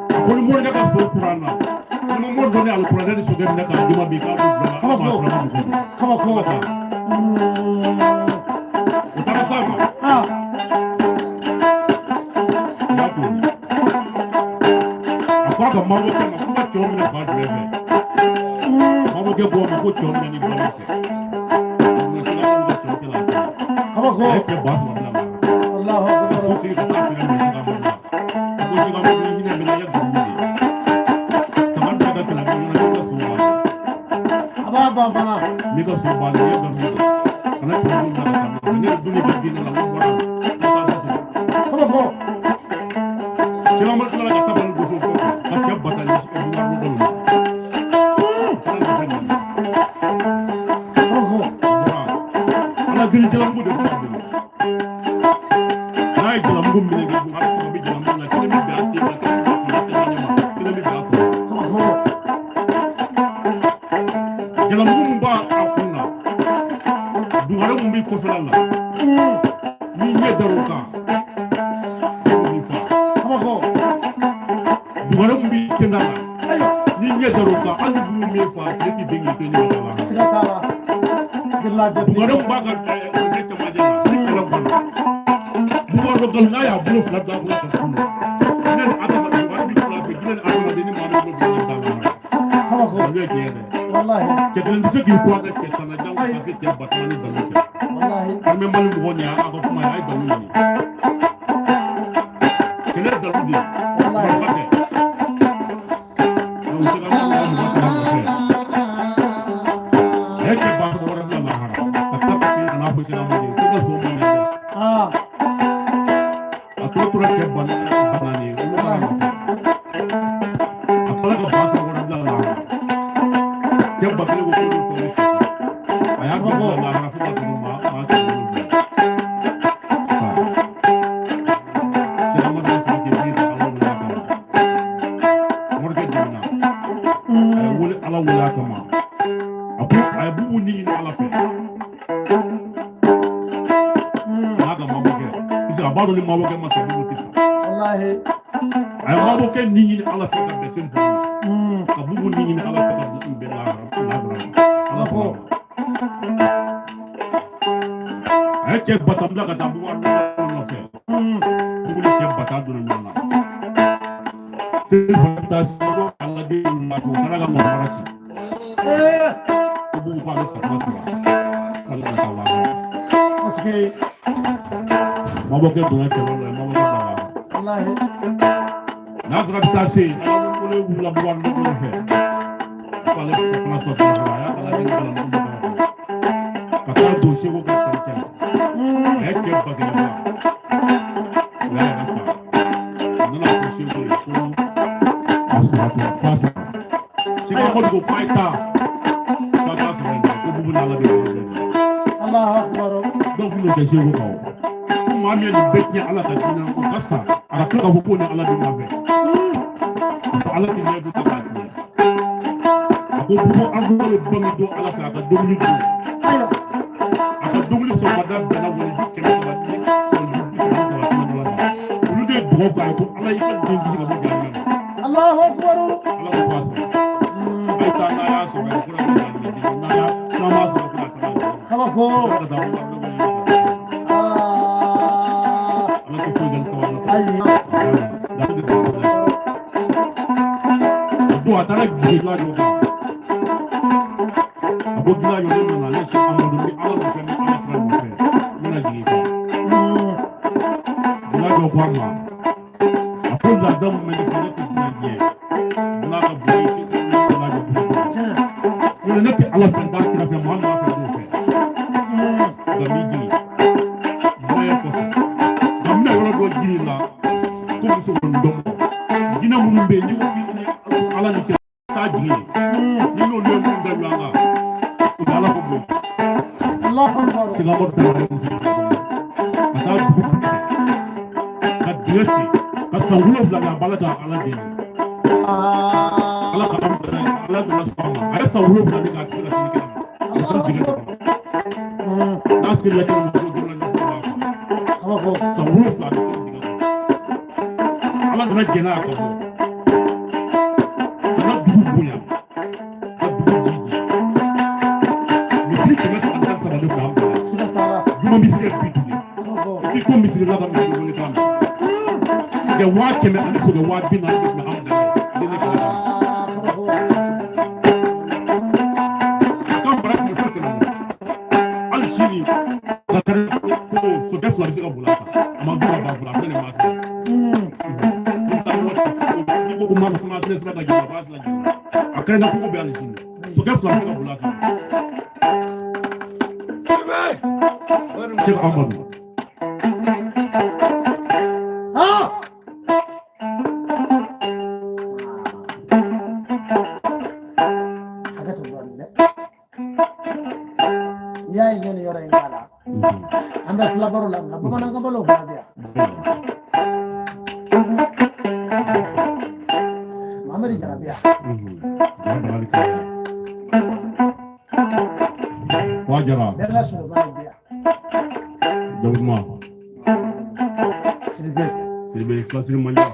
a ko ni morikɛ ka so kuran na, ni ma mori dɔ ni alikuranɛ ni sokɛ minɛ k'a d'i ma bi k'a don bulon na, ala m'a kuran mɔgɔ don. Kabako. O taara s'a ma. U y'a ko a ko a ka mabɔkɛ ma ko n ka cɛw minɛ fa jumɛn fɛ? Mabɔkɛ ko a ma ko cɛw minɛ ni ba fɛ. Kabako. A ye cɛ 3000 bila la. Allahu A akbar. so sigi ka taa fɛ ka sika ma bila. A ko sika ma i hinɛ minɛ, i ye nkalon de ye. Kama da ka kalan ɲɔgɔn na, n'i ka so b'a la. A b'a ban fana. N'i ka so b'a la, i ye nkalon de ye. Kana cɛw bila ka taa ne yɛrɛ dun ka diinɛ la, n ko bɔra n ka taa da sɔrɔ. Kabako. Sika ma tilala ka tabali gosi o kɔfɛ ka cɛ ba tan ni wari dɔ ma. Taara nɔfɛ nin ye. Kabako. Bɔra ala deli jalamugu de b'a bolo. N'a ye jalamugu minɛ kɛ dugare saba bɛ jalamugu la, kelen bɛ bɛn a den ma, kelen bɛ bɛn a tɛmɛ ma, kelen bɛ bɛn a kɔ. Kabako. Jalamugu min b'a a kun na, dugare mun b'i kɔfɛla la, n'i ɲɛ dar'o kan, o b'i fa. Kabako. Dugare mun b'i tenda la, Ayiwa. n'i ɲɛ dar'o kan, hali ni bulu min fa, tile t'i bin k'i to ɲɛ da la. Siga t'a la. Girila jate. Dugare mun b'a ka ɲɛ cɛmancɛ la, ni kɛlɛ banna, Bubakar Galo n'a y'a bolo fila don a kunna ka kunu, jinɛ ni adamaden, dugare b'i kula fɛ, jinɛ ni adamaden, ni maa min bolo fila da la. Kabako. Olu ye tiɲɛ dɛ. Wallahi. Cɛ kelen tɛ se k'i ko a ka cɛ tan na jango ka se cɛ 10,000 ni dalu cɛ. Wallahi. An bɛ Mali mɔgɔ nin ye, a ka kuma ye, a ye dalu ɲini. Kɛlɛ ye dalu de ye, marifa tɛ. Donc se ka mɔgɔ mɔgɔ taara nɔfɛ. A ye cɛ 3000 wɛrɛ bila lahara ka tila ka segin ka n'a fɔ Seka Amadu ye ko ka so ma ɲɛ dɛ. A tɔ tora cɛ 4000 ye, olu taara nɔfɛ. A tilala ka 3000 wɛrɛ bila lahara. Cɛ 1000 ko k'olu tɔ bɛ sa. A y'a bɛɛ bila lahara fo ka tɛmɛ maa 700. Seka Amadu y'a sɔrɔ k'i sigi ka Ala wele a kama. Morikɛ jiginna. A ye wele Ala wele a kama. A ko a ye Bubu ni ɲini Ala fɛ. N'a ka mabɔkɛ. Parce que a b'a dɔn ni mabɔkɛ ma sa, Bubu tɛ sa. Wallahi. A ye mabɔkɛ ni ɲini Ala fɛ ka bɛn seli fana ma. Ka Bubu ni ɲini Ala fɛ ka bɛn lahara lahara ma. Ala fana ma. A ye cɛ 10,000 bila ka taa Bubu Ardo nɔfɛ. Bubu ni cɛ 10,000 donna ɲɔgɔn na. Seli fana bɛ taa seko ala den ma ko taara ka mɔgɔ ci. Ko Bubu ko ale sakona sɔrɔ. K'ale ka taa lahara. Parce que Mabɔkɛ donna kɛlɛ la, mabɔkɛ bila lahara. Wallahi. N'a sɔrɔ a bɛ taa se yen, ala wele wulila Bubu Ardo nɔfɛ. Ko ale sakona sɔrɔ a y'a ala den kalan mɔgɔ ka taa don seko ka kɛlɛ cɛ la. A ye cɛ 1000 fa. O y'a yɛrɛ fa. A nana fɔ seko ye ko a sɔrɔ a k'a sɔrɔ. Seko Amadu ko k'a ye taa. K'a t'a sɔrɔ yen dɛ, ko Bubu n'Ala de bɛ ɲɔgɔn fɛ. Allahu akbar. Dɔw tun y'o kɛ seko kan o. Ko maa min ye nin bɛɛ tiɲɛ Ala ka diinɛ, o ka sa, a ka tila k'a fɔ k'o ni Ala bɛ ɲɔgɔn fɛ. A ko Ala tɛ layidu ta k'a tiɲɛ. A ko Bubu Ardo bange don Ala fɛ, a ka dumuni dun. Ayiwa. A ka dumuni sɔgɔmada bɛnna waliju 300 ni waliju 33 kɛmɛ dɔ la ma. Olu de ye dugawu k'a ye ko Ala y'i ka den kisi ka bɔ jahanama ma. Allahu akbar. Ala ko k'a sɔrɔ. A ye taa n'a y'a sɔrɔ yen, ko n'a bɛ jahanama den n'a y'a n'a m'a sɔrɔ ko a taara jahanama. Kabako. Ala ka taa Bubu Ardo ɲini ka Ala tɛ foyi kɛ ni sabali tɛ. Ayi. A don a taara gila jɔ kan. A ko gila jɔ, ne nana ne se Amadu, n bɛ Ala nɔfɛ, n bɛ Ala kira nɔfɛ, n bɛna jigin i kan. Gila jɔ ko a ma, a ko laada min bɛ ne fɛ, ne tɛ dunan jɛ. N'a ka bon i se gila jɔ bolo kɔnɔ. Tiɲɛ. N'o tɛ ne tɛ Ala fɛ, n t'a kira fɛ, maa min b'a fɛ n t'o fɛ. Nka n b'i jigin. Dunan kɔfɛ. Nka n bɛna yɔrɔ dɔ jiri la ko muso dɔn. Jinɛ minnu bɛ yen, n'i ko k'i ni Ala ni kira taa jigin yen. Ni n'olu ye mun da ɲɔgɔn kan, o bɛ Ala ko bon. Allahu akbar. Sika Amadu taara muso ka taa dugu kɛ ka dingɛ sen ka san 7 kɛ a b'a la ka Ala deli. Ala ka an bɛɛ Ala donna sɔn a ma. A ye san 7 de kɛ a tɛ se ka sini kɛnɛ ma. A bɛ to dingɛ de kɔnɔ. seli la kɛnɛ ma ko jɔrɔ la ɲɛfɔ b'a kɔnɔ. Kabako. San 7 a bɛ seli dingɛ kɔnɔ. Ala nana jɛn n'a ye ka bɔ. Ka na dugu bonya. Ka dugu ji di. Misiri 313 de tun b'an bɛɛ la. Siga t'a la. Juma misiri ye 50 ye. Kabako. I t'i to misiri la ka misiri wele k'a min. Sokɛ 100 000 ani sokɛ 40 000 de tun bɛ an bɛɛ la. Ne ne kɛlɛ la. Aa, kabako. A ka mara tun bɛ fɔ tɛmɛ. Hali sini, a ka kari ko sokɛ fila bɛ se ka boli a kan. A ma dun ka ban fɔlɔ, a filɛ nin ye maa saba. Ne bɛ taa mɔgɔ ta n'i ko ko maa ko maa sira sira ka jigin, a b'a sira jigin. A kɛra n ka kogo bɛ hali sini. Sokɛ fila bɛ se ka boli a kan. Cheikh Amadou. Ah! Hakɛ to dɔɔnin dɛ. N'i y'a ye n ye nin yɔrɔ in k'a la, an bɛ fila baro la, nka bamanankan balo fana bɛ yan. Mamadi Jara bɛ yan. Wa Jara. Bɛnkɛ Solomani bɛ yan. Jabuma. Sidibe. Sidibe filasiri manja.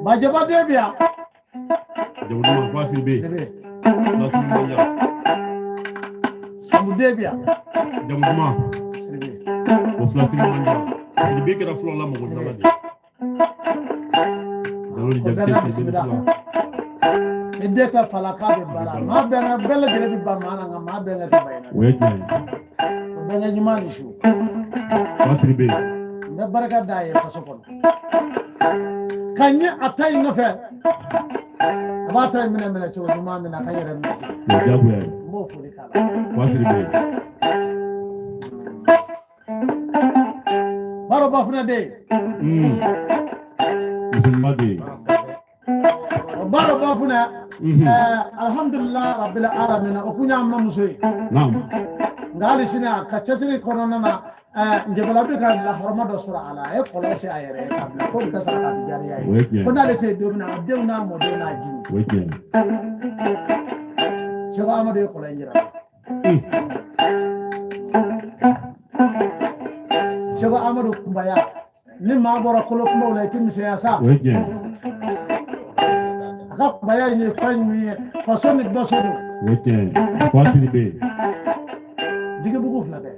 Bajɛba den bɛ yan. Jabuma wa Sidibe. Sidibe. Filasiri manja. Samuden bɛ yan. Jabuma. Sidibe. O filasiri manja. Sidibe kɛra fulaw la mɔgɔ dama de ye. Jalo ni Ko bɛɛ Jakite ka Sidibe ni bisimila. fila. Ni den tɛ fa la k'a bɛ baara. Maa bɛnkɛ bɛɛ lajɛlen bɛ ban maa na, nka maa bɛnkɛ tɛ ban i na. O ye tiɲɛ ye. O bɛnkɛ ɲuman ni su. Wa Sidibe. N bɛ barika d'a ye faso kɔnɔ. Ka ɲɛ a ta in nɔfɛ. A b'a ta in minɛ minɛ cogo ɲuman min na, ka n yɛrɛ minɛ ten. O ye diyagoya ye. N b'o foli k'a la. Wa Sidibe. Baro Bafunɛ den. Musulman de ye. O Baro Bafunɛ. Alhamdulilah rabbil alamin, o kun y'an mamuso ye. Naam. Nka hali sini a ka cɛsiri kɔnɔna na, njɛbala bɛ ka lahɔrɔma dɔ sɔrɔ a la, a ye kɔlɔn sen a yɛrɛ ye k'a bila ko bɛ kɛ saraka jariya O ye ye. tiɲɛ ye. Ko n'ale tɛ yen don min na, a denw n'a mɔdenw n'a jiw. O ye tiɲɛ ye. Seko Amadu ye kɔlɔn in jira. Seko Amadu kunbaya, ni maa bɔra kolo kumaw la, i tɛ misɛnya sa. O ye tiɲɛ ye. A ka kunbaya in ye fɛn min ye, faso ni baso don. O ye tiɲɛ ye. Wa Sidibe. Jigibugu fila bɛɛ.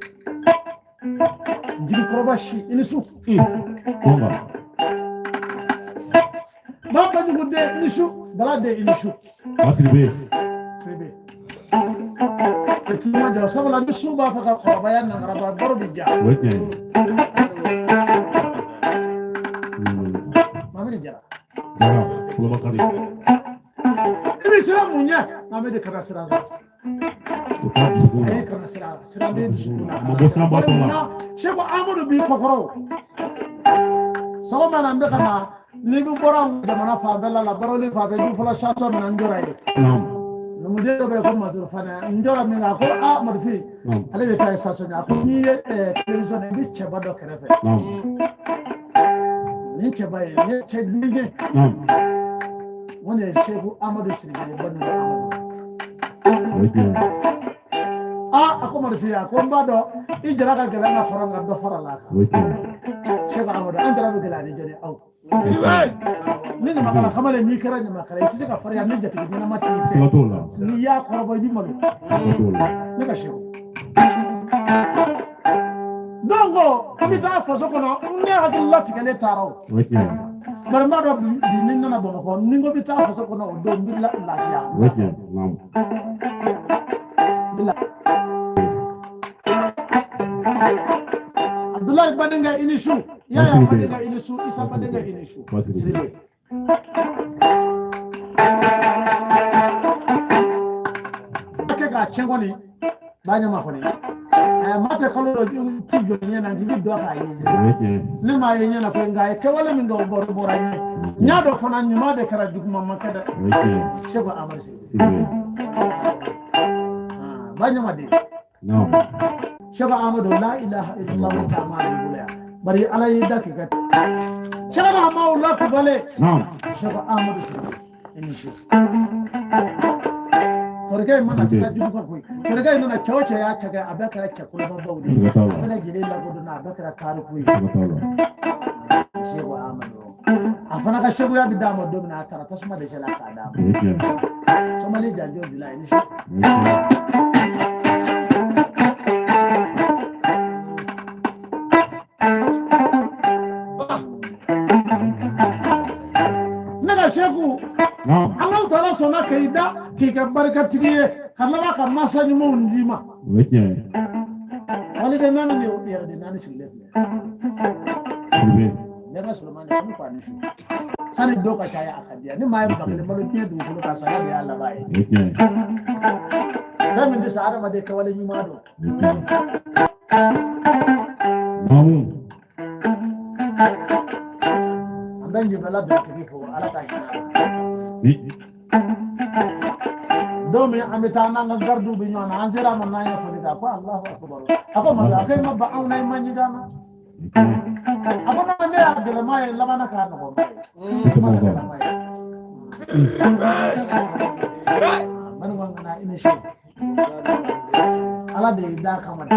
Jigikɔrɔba si i ni su. Kɔnga. Ba Bajugu den i ni su. Bala den i ni su. Wa Sidibe. Sidibe. I tulo ma jɔ, sabula ni su b'a fɛ ka kɔrɔbaya nangaraba, baro bɛ ja. O ye tiɲɛ ye. Mamadi Jara. Jara. Kulobakari. I bɛ siran mun ɲɛ? Mamadi, kana siran sa. O t'a dusukun Ayi, na. kana siran. Siran den dusukun na. A ma bɔ siranba tɔ la. Seko Amadu b'i kɔkɔrɔ. Sɔgɔma na n bɛ ka na, n'i bɛ bɔra jamana fan bɛɛ la la baroli fan bɛɛ, du fɔlɔ station min na, n jɔra yen. Naam. Numuden dɔ bɛ yen ko Masuru Fane, n jɔra min kan, a ko a Madufin. Naam. Ale de ta ye station ye. A ko n'i ye télévision i bɛ cɛba dɔ kɛrɛfɛ. Naam. Nin cɛba ye, nin ye cɛ nin ye. Naam. O de ye Seku Amadu Sidibe ye, Banugu Amadu. O ye tiɲɛ ye. Aa, a ko Madufin, a ko n b'a dɔn i jara ka gɛlɛn ka kɔrɔ, nka dɔ fara la a kan. O ye tiɲɛ ye. Seku Amadu, an jara bɛ gɛlɛya ni jɔn ye aw. Ni ɲamakala kamalen, n'i kɛra ɲamakala, i tɛ se ka farinya ni jatigi ɲɛnama t'i fɛ. Siga t'o la. N'i y'a kɔrɔbɔ, i b'i malo. Siga t'o la. Ne ka Seku. Donc n bɛ taa faso kɔnɔ, ne hakili latigɛlen taara o. O ye tiɲɛ ye. Bari n b'a dɔn bi ni n nana Bamakɔ, ni n ko n bɛ taa faso kɔnɔ, o don n bɛ lafiya. O ye tiɲɛ ye. Naam. N bɛ Abdoulaye Badenga i ni su. Yaya Merci. Badenga i ni su. Isa Badenga i ni su. Merci. Sidibe. Kɛ k'a tiɲɛ kɔni, ba ɲɛma kɔni. Maa tɛ kalo dɔ ti jɔ ɲɛ na k'i bɛ dɔ k'a ye. O ye tiɲɛ ye. Ne m'a ye ɲɛ na koyi, nka a ye kɛwale min kɛ, o bɔra bɔra ɲɛ. N y'a dɔn fana, ɲuman de kɛra, juguman ma kɛ dɛ. O ye tiɲɛ ye. Seko Amadu Sidibe. Sidibe. Ah, ba ɲɛma den. Naam. Seko Amadu, la ilaha illallah taama b'i bolo yan. Bari Ala y'i da k'i ka. Seko Amadu la kubale. Naam. Seko Amadu Sidibe. I ni su. Tɔrikɛ in mana sira jugu kan koyi. Tɔrikɛ in nana cɛ o cɛ y'a cɛ kɛ, a bɛɛ kɛra cɛ kolobabaw de ye. A bɛɛ lajɛlen lakodɔnna, a bɛɛ kɛra tariku ye. Seku Amadu. A fana ka sekuya bɛ d'a ma don min na, a taara tasuma de cɛla k'a d'a ma. Somali janjo jula i ni su. Ne ka seku, Alahu taala sɔnna k'i da k'i kɛ barikatigi ye ka laban ka mansa ɲumanw d'i ma. Waliden naani ni yɛrɛden naani sigilen filɛ. Ne ka Solomani ko ko a ni su. Sani dɔ ka caya a ka diya ni maa ye ba kelen balo diɲɛ dugukolo kan, saya de y'a laban ye. Fɛn min tɛ sa, adamaden kɛwale ɲuman don. An bɛ njɛmɛla dugutigi fo, Ala ka hinɛ a la. Don min an bɛ taa n'an ka garidiw bɛ ɲɔgɔn na, an sera a ma n'an ye foli kɛ, a ko Alahu akubaru. A ko Madu, a ko e ma ban anw na, i ma ɲigin an na. A ko non, ne y'a gɛlɛma ye, n labanna k'a nɔgɔma ye. Ma se gɛlɛma ye. Bani ko na i ni su. Ala de y'i d'a kama dɛ.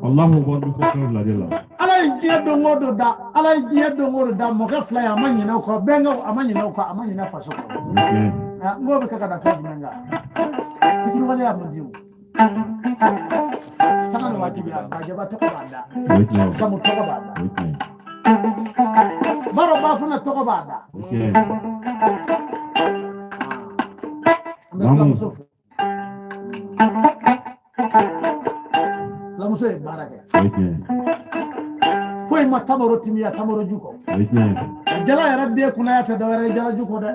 Allahu akbar bi fɔ fɛn fila de la. Ala ye diɲɛ don o don da, Ala ye diɲɛ don o don da, mɔkɛ fila ye, a ma ɲinɛ o kɔ, bɛnkɛw a ma ɲinɛ o kɔ, a ma ɲinɛ faso kɔ. N k'o bɛ kɛ ka da fɛn jumɛn kan? Fitiriwaleya man di o. Sanga ni waati bɛ yan, Bajɛba tɔgɔ b'a da, Samu tɔgɔ b'a da, Baro Bafuna tɔgɔ b'a da. An bɛ filamuso fo. Filamuso ye baara kɛ. Foyi ma tamaro timiya tamaro ju kɔ. Jala yɛrɛ den kunnaya tɛ dɔwɛrɛ ye jala ju kɔ dɛ.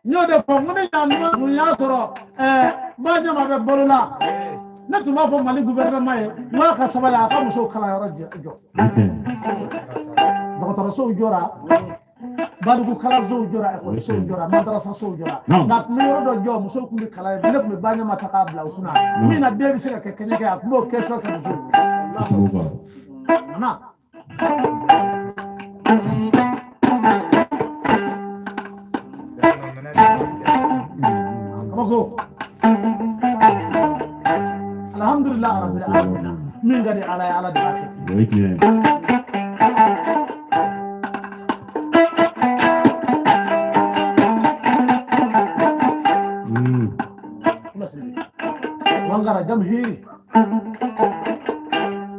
N y'o de fɔ, n ko ne ɲa tun y'a sɔrɔ Baɲama bɛ balo la, ne tun b'a fɔ Mali gouvernement ye, n k'a ka sabali, a ka musow kalanyɔrɔ jɔ. Dɔgɔtɔrɔsow jɔra, baliku kalansow jɔra, ekɔlisow jɔra, madarasasow jɔra, nka a tun bɛ yɔrɔ dɔ jɔ, musow tun bɛ kalan yen. Ne tun bɛ Baɲama ta k'a bila u kunna min na den bɛ se ka kɛ kɛɲɛkɛ, a tun b'o question kɛ musow nana. Kabako. Alhamdulillah rabbil alamin. Min ka di Ala ye, Ala de b'a kɛ ten. Wangara jam hiiri.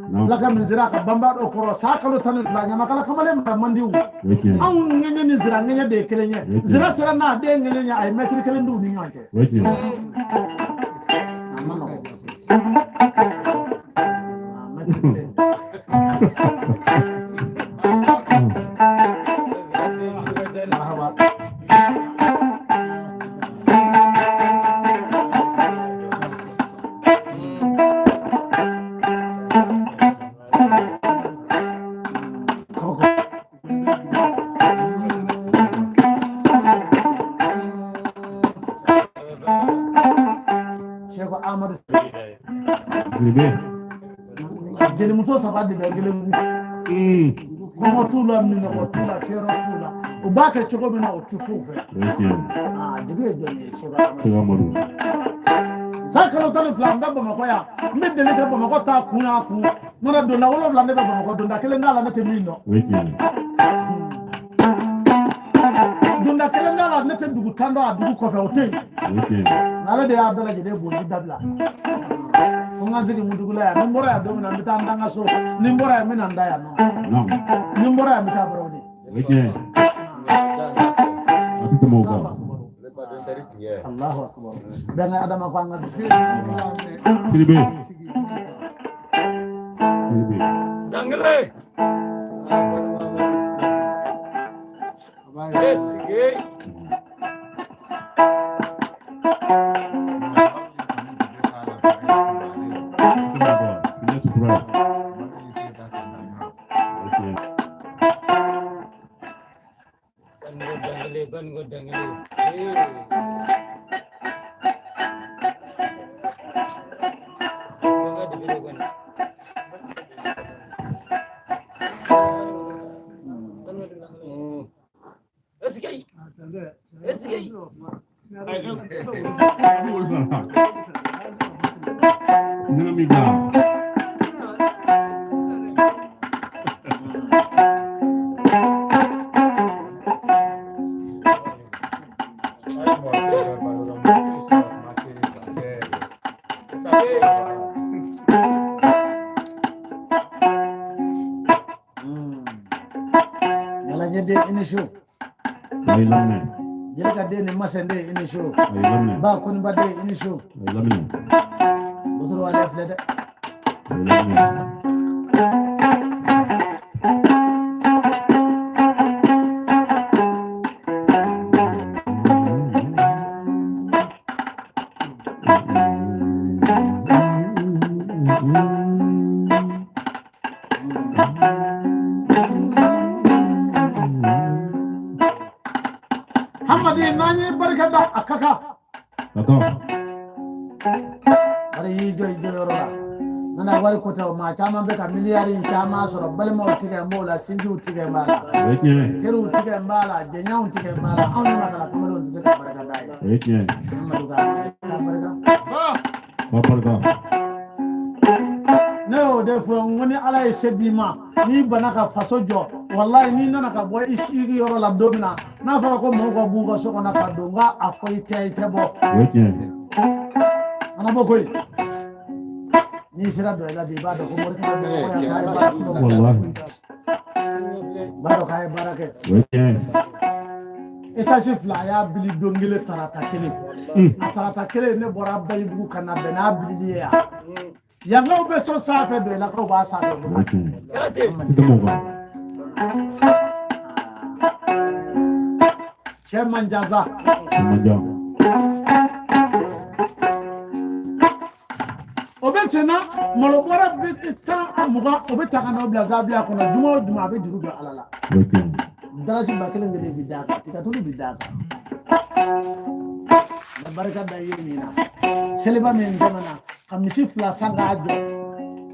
Fulakɛ min sera ka banba dɔ kɔrɔ san kalo 12, ɲamakala kamalen ma man di o. Anw ŋɛɲɛ ni zira ŋɛɲɛ de ye kelen ye. Zira sera n'a den ŋɛɲɛ ɲɛ, a ye mɛtiri kelen d'u ni ɲɔgɔn cɛ. A ma nɔgɔn. Mɛtiri kelen. Marhaba. Seko Amadu Sidibe. Jelimuso saba de bɛ kelen kɔngɔ t'u la, minɔgɔ t'u la, fɛrɛ t'u la. U b'a kɛ cogo min na, o tɛ foyi fɛ. Jigi ye jɔn ye? Seko Amadu. San kalo 12, n bɛ Bamakɔ yan, n bɛ deli ka Bamakɔ ta kun n'a kun. Nɔnɔ donda 7 ne bɛ Bamakɔ, donda kelen t'a la ne tɛ min dɔn. Donda kelen t'a la ne tɛ dugu 10 dɔn a dugu kɔfɛ, o tɛ yen. Ale de y'a bɛɛ lajɛlen boli dabila. Ko n ka sigi Mudugula yan, ni n bɔra yan don min na, n bɛ taa n da n ka so, ni n bɔra yan, n bɛ na n da yan nɔ, ni n bɔra yan, n bɛ taa Barawuli. Allahu akbar. Bɛnkɛ Adama ko an ka bi. Sidibe. Sidibe. Dangele. Esige. Bango dangele, bango dangele. Banga de biro gana. Wolo sara. Nana min bila. Yala den i ni su. A ye laminɛ. Jelika den ni Masɛn den i ni su. A ye laminɛ. Ba Koniba den i ni su. A ye laminɛ. Busuru ale filɛ dɛ. A ye laminɛ. Hamadi n'an ye barika da a ka kan. Ka kan. Bari y'i jɔ i jɔyɔrɔ la. Nana wari ko tɛ o, maa caman bɛ ka miliyari in caman sɔrɔ, balimaw tigɛ n b'o la, sinjiw tigɛ n b'a la. O ye tiɲɛ ye. Teriw tigɛ n b'a la, jɛɲɔgɔnw tigɛ n b'a la, anw ɲamakala kamalenw tɛ se ka barika d'a ye. O ye tiɲɛ ye. Amadu ka barika. Ba barika. Ne y'o de fɔ n ko ni Ala ye se d'i ma, n'i banna ka faso jɔ, walayi n'i nana ka bɔ i sigi yɔrɔ la don min na, n'a fɔra ko mɔgɔw ka b'u ka so kɔnɔ ka don, n k'a fɔ i tɛ i tɛ bɔ. O ye tiɲɛ ye. Kana bɔ koyi. N'i sera dɔ i la bi, i b'a dɔn ko morikɛ bɛ baara kɛ. Walahi. I b'a dɔn k'a ye baara kɛ. O ye tiɲɛ ye. Étage fila a y'a bili don kelen tarata kelen. A tarata kelen ne bɔra Bayibugu ka na bɛn n'a bilili ye yan. Yankaw bɛ so sanfɛ, Dɔyilakaw b'a sanfɛ. O ye tiɲɛ ye. I tɛ mɔgɔ kan. Cɛ man jan sa. O man jan. O bɛ sen na malo bɔra bi tan mugan, o bɛ ta ka n'o bila zabiya kɔnɔ juma o juma, a bɛ juru don Ala la. O ye tiɲɛ ye. Dalasi ba kelen kelen bi d'a kan, tigatulu bi d'a kan. N bɛ barika da i ye nin na. Seliba min tɛmɛna, ka misi fila san k'a jɔ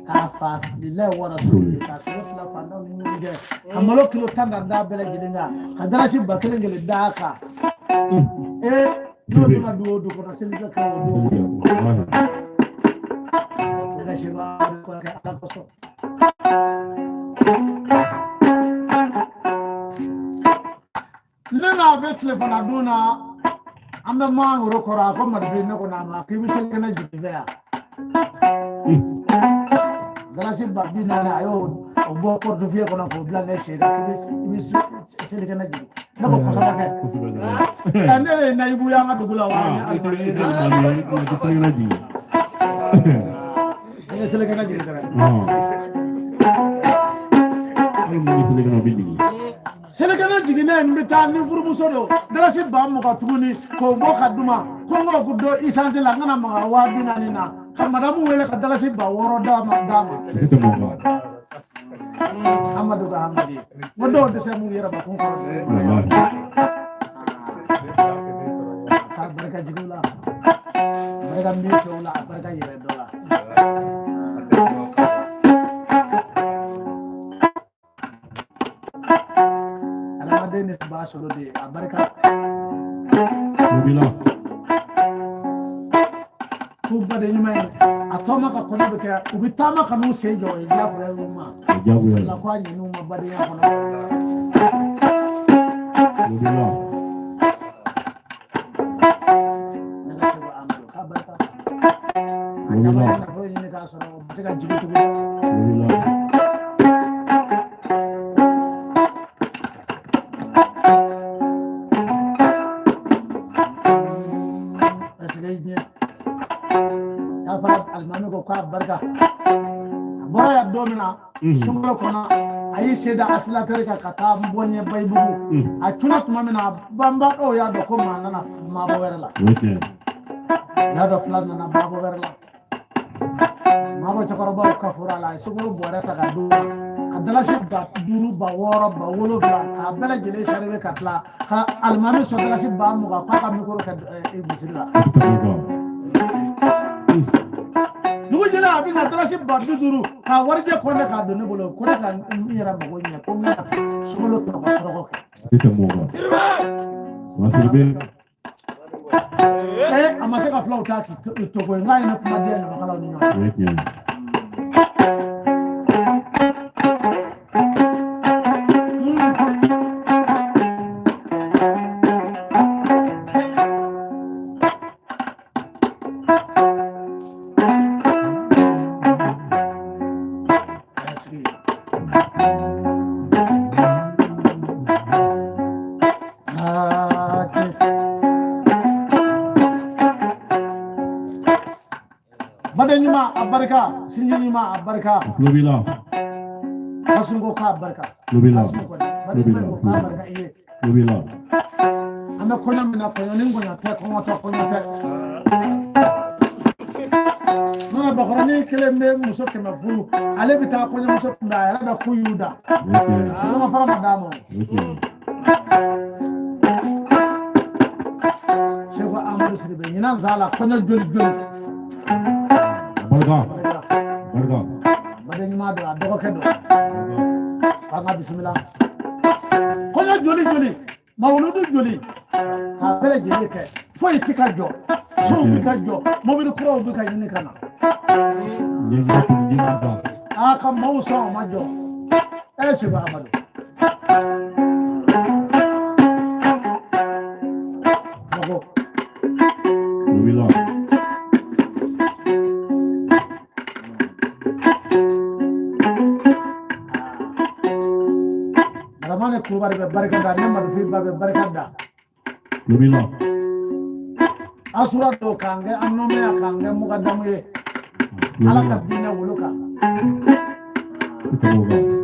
k'a fa lilayi wara soli ka sogo fila fantanw ni ɲɔgɔn cɛ, ka malo kilo 10 da da bɛɛ lajɛlen kan, ka dalasi ba kelen kelen d'a kan. Ee, n'o donna du o du kɔnɔ, seli ka kɛ o don. Walahi. Ne ka seba kɛ Ala kosɔn. Ne n'a bɛ tilefana dun na, an bɛ mangoro kɔrɔ, a ko Madifin, ne ko n'a ma k'i bɛ selikɛnɛ jigin fɛ yan. Dalasi ba 40, a y'o bɔ portefeuille kɔnɔ k'o bila ne sen na, k'i bɛ selikɛnɛ jigin. Ne ko kosɛbɛ kɛ. Kosɛbɛ. Ɛ, ne de ye nayibu ye an ka dugu la wa. Ah, i tɛ i tɛ i tɛ selikɛnɛ jigin. An ye selikɛnɛ jigin dɛrɛ. Hali mun bɛ selikɛnɛ o bɛ jigin. Selikɛnɛ jiginnen, n bɛ taa ni furumuso don, dalasi ba mugan tuguni k'o bɔ ka d'u ma, ko n k'o don isansi la, n kana maga 40 000 na, ka madamu wele ka dalasi ba wɔɔrɔ d'a ma d'a ma. I tɛ mɔgɔ kan. Amadu ka Amadi, n ko dɔw dɛsɛ m'u yɛrɛ bakun kɔrɔ. Walahi. K'a barika jigiw la, barika min fɛnw la, a barika yɛrɛ dɔ la. Adamaden de b'a sɔrɔ de a barika. O b'i la. K'u baden ɲuman ye, a tɔma ka kɔnɔ bɛ kɛ, u bɛ taama ka n'u sen jɔ, o ye diyagoya ye u ma. O ye diyagoya ye. La ko a ɲin'u ma badenya kɔnɔ. O b'i la. Ne ka seko Amadu k'a barika. O A b'i caman la. ye nafolo ɲini k'a sɔrɔ, o bɛ se ka jigin tuguni. O b'i la. Parce que diɲɛ k'a fɔra alimami ko k'a barika, a bɔra yan don min na sunkalo kɔnɔ, a y'i sen da accélérateur kan ka taa bɔ ɲɛ Bayibugu. A cunna tuma min na, banbaadɔw y'a dɔn ko maa nana maabɔ wɛrɛ la. O ye tiɲɛ ye. U y'a dɔn fila nana maabɔ wɛrɛ la. Maabɔ cɛkɔrɔbaw ka foro la, a ye sukaro bɔrɛ ta ka d'u ma, ka dalasi ba duuru, ba wɔɔrɔ, ba wolonwula, k'a bɛɛ lajɛlen saribe ka tila ka alimami sɔn dalasi ba mugan k'a ka mikoro kɛ misiri la. I tɛ mɔgɔ kan. Dugu jɛlen, a bɛ na dalasi ba 50 k'a warijɛ kɔnɛ k'a don ne bolo, ko ne ka n yɛrɛ mago ɲɛ, ko n ka sukalo tɔrɔkɔ tɔrɔkɔ kɛ. I tɛ mɔgɔ kan. Wa Sidibe. A ma se ka fulaw ta k'i to koyi, n k'a ye ne kuma diya ɲamakalaw ni ɲɔgɔn cɛ. Baden ɲuman a barika, sinji ɲuman a barika. Tulo b'i la. Kasimu ko k'a barika. Tulo b'i la. Kasimu ko baden ɲuman ko k'a barika i ye. Tulo b'i la. An bɛ kɔɲɔ min na, kɔɲɔ ni kɔɲɔ tɛ, kɔngɔ tɛ, kɔɲɔ tɛ. Nɔnɔ bakɔrɔnin kelen bɛ muso 100 furu, ale bɛ taa kɔɲɔmuso kunbɛn, a yɛrɛ bɛ ku y'u da. Boloma fara ma d'a ma. Seko Amadu Sidibe ɲinan zala kɔɲɔ joli joli. Barika. Barika. Baden ɲuman don, a dɔgɔkɛ don. An ka bisimila. Kɔɲɔ joli joli, mawuludu joli, k'a bɛɛ lajɛlen kɛ, foyi ti ka jɔ, sow bɛ ka jɔ, mobili kuraw bɛ ka ɲini ka na. A ka maaw sɔn o ma jɔ. Seko Amadu. Mɔgɔ. Dramane Kulubali bɛ barika da, ne Madufin ba bɛ barika da. Asura don k'an kɛ an nɔmɛya, k'an kɛ mugadamu ye. Ala ka diinɛ wolo kan.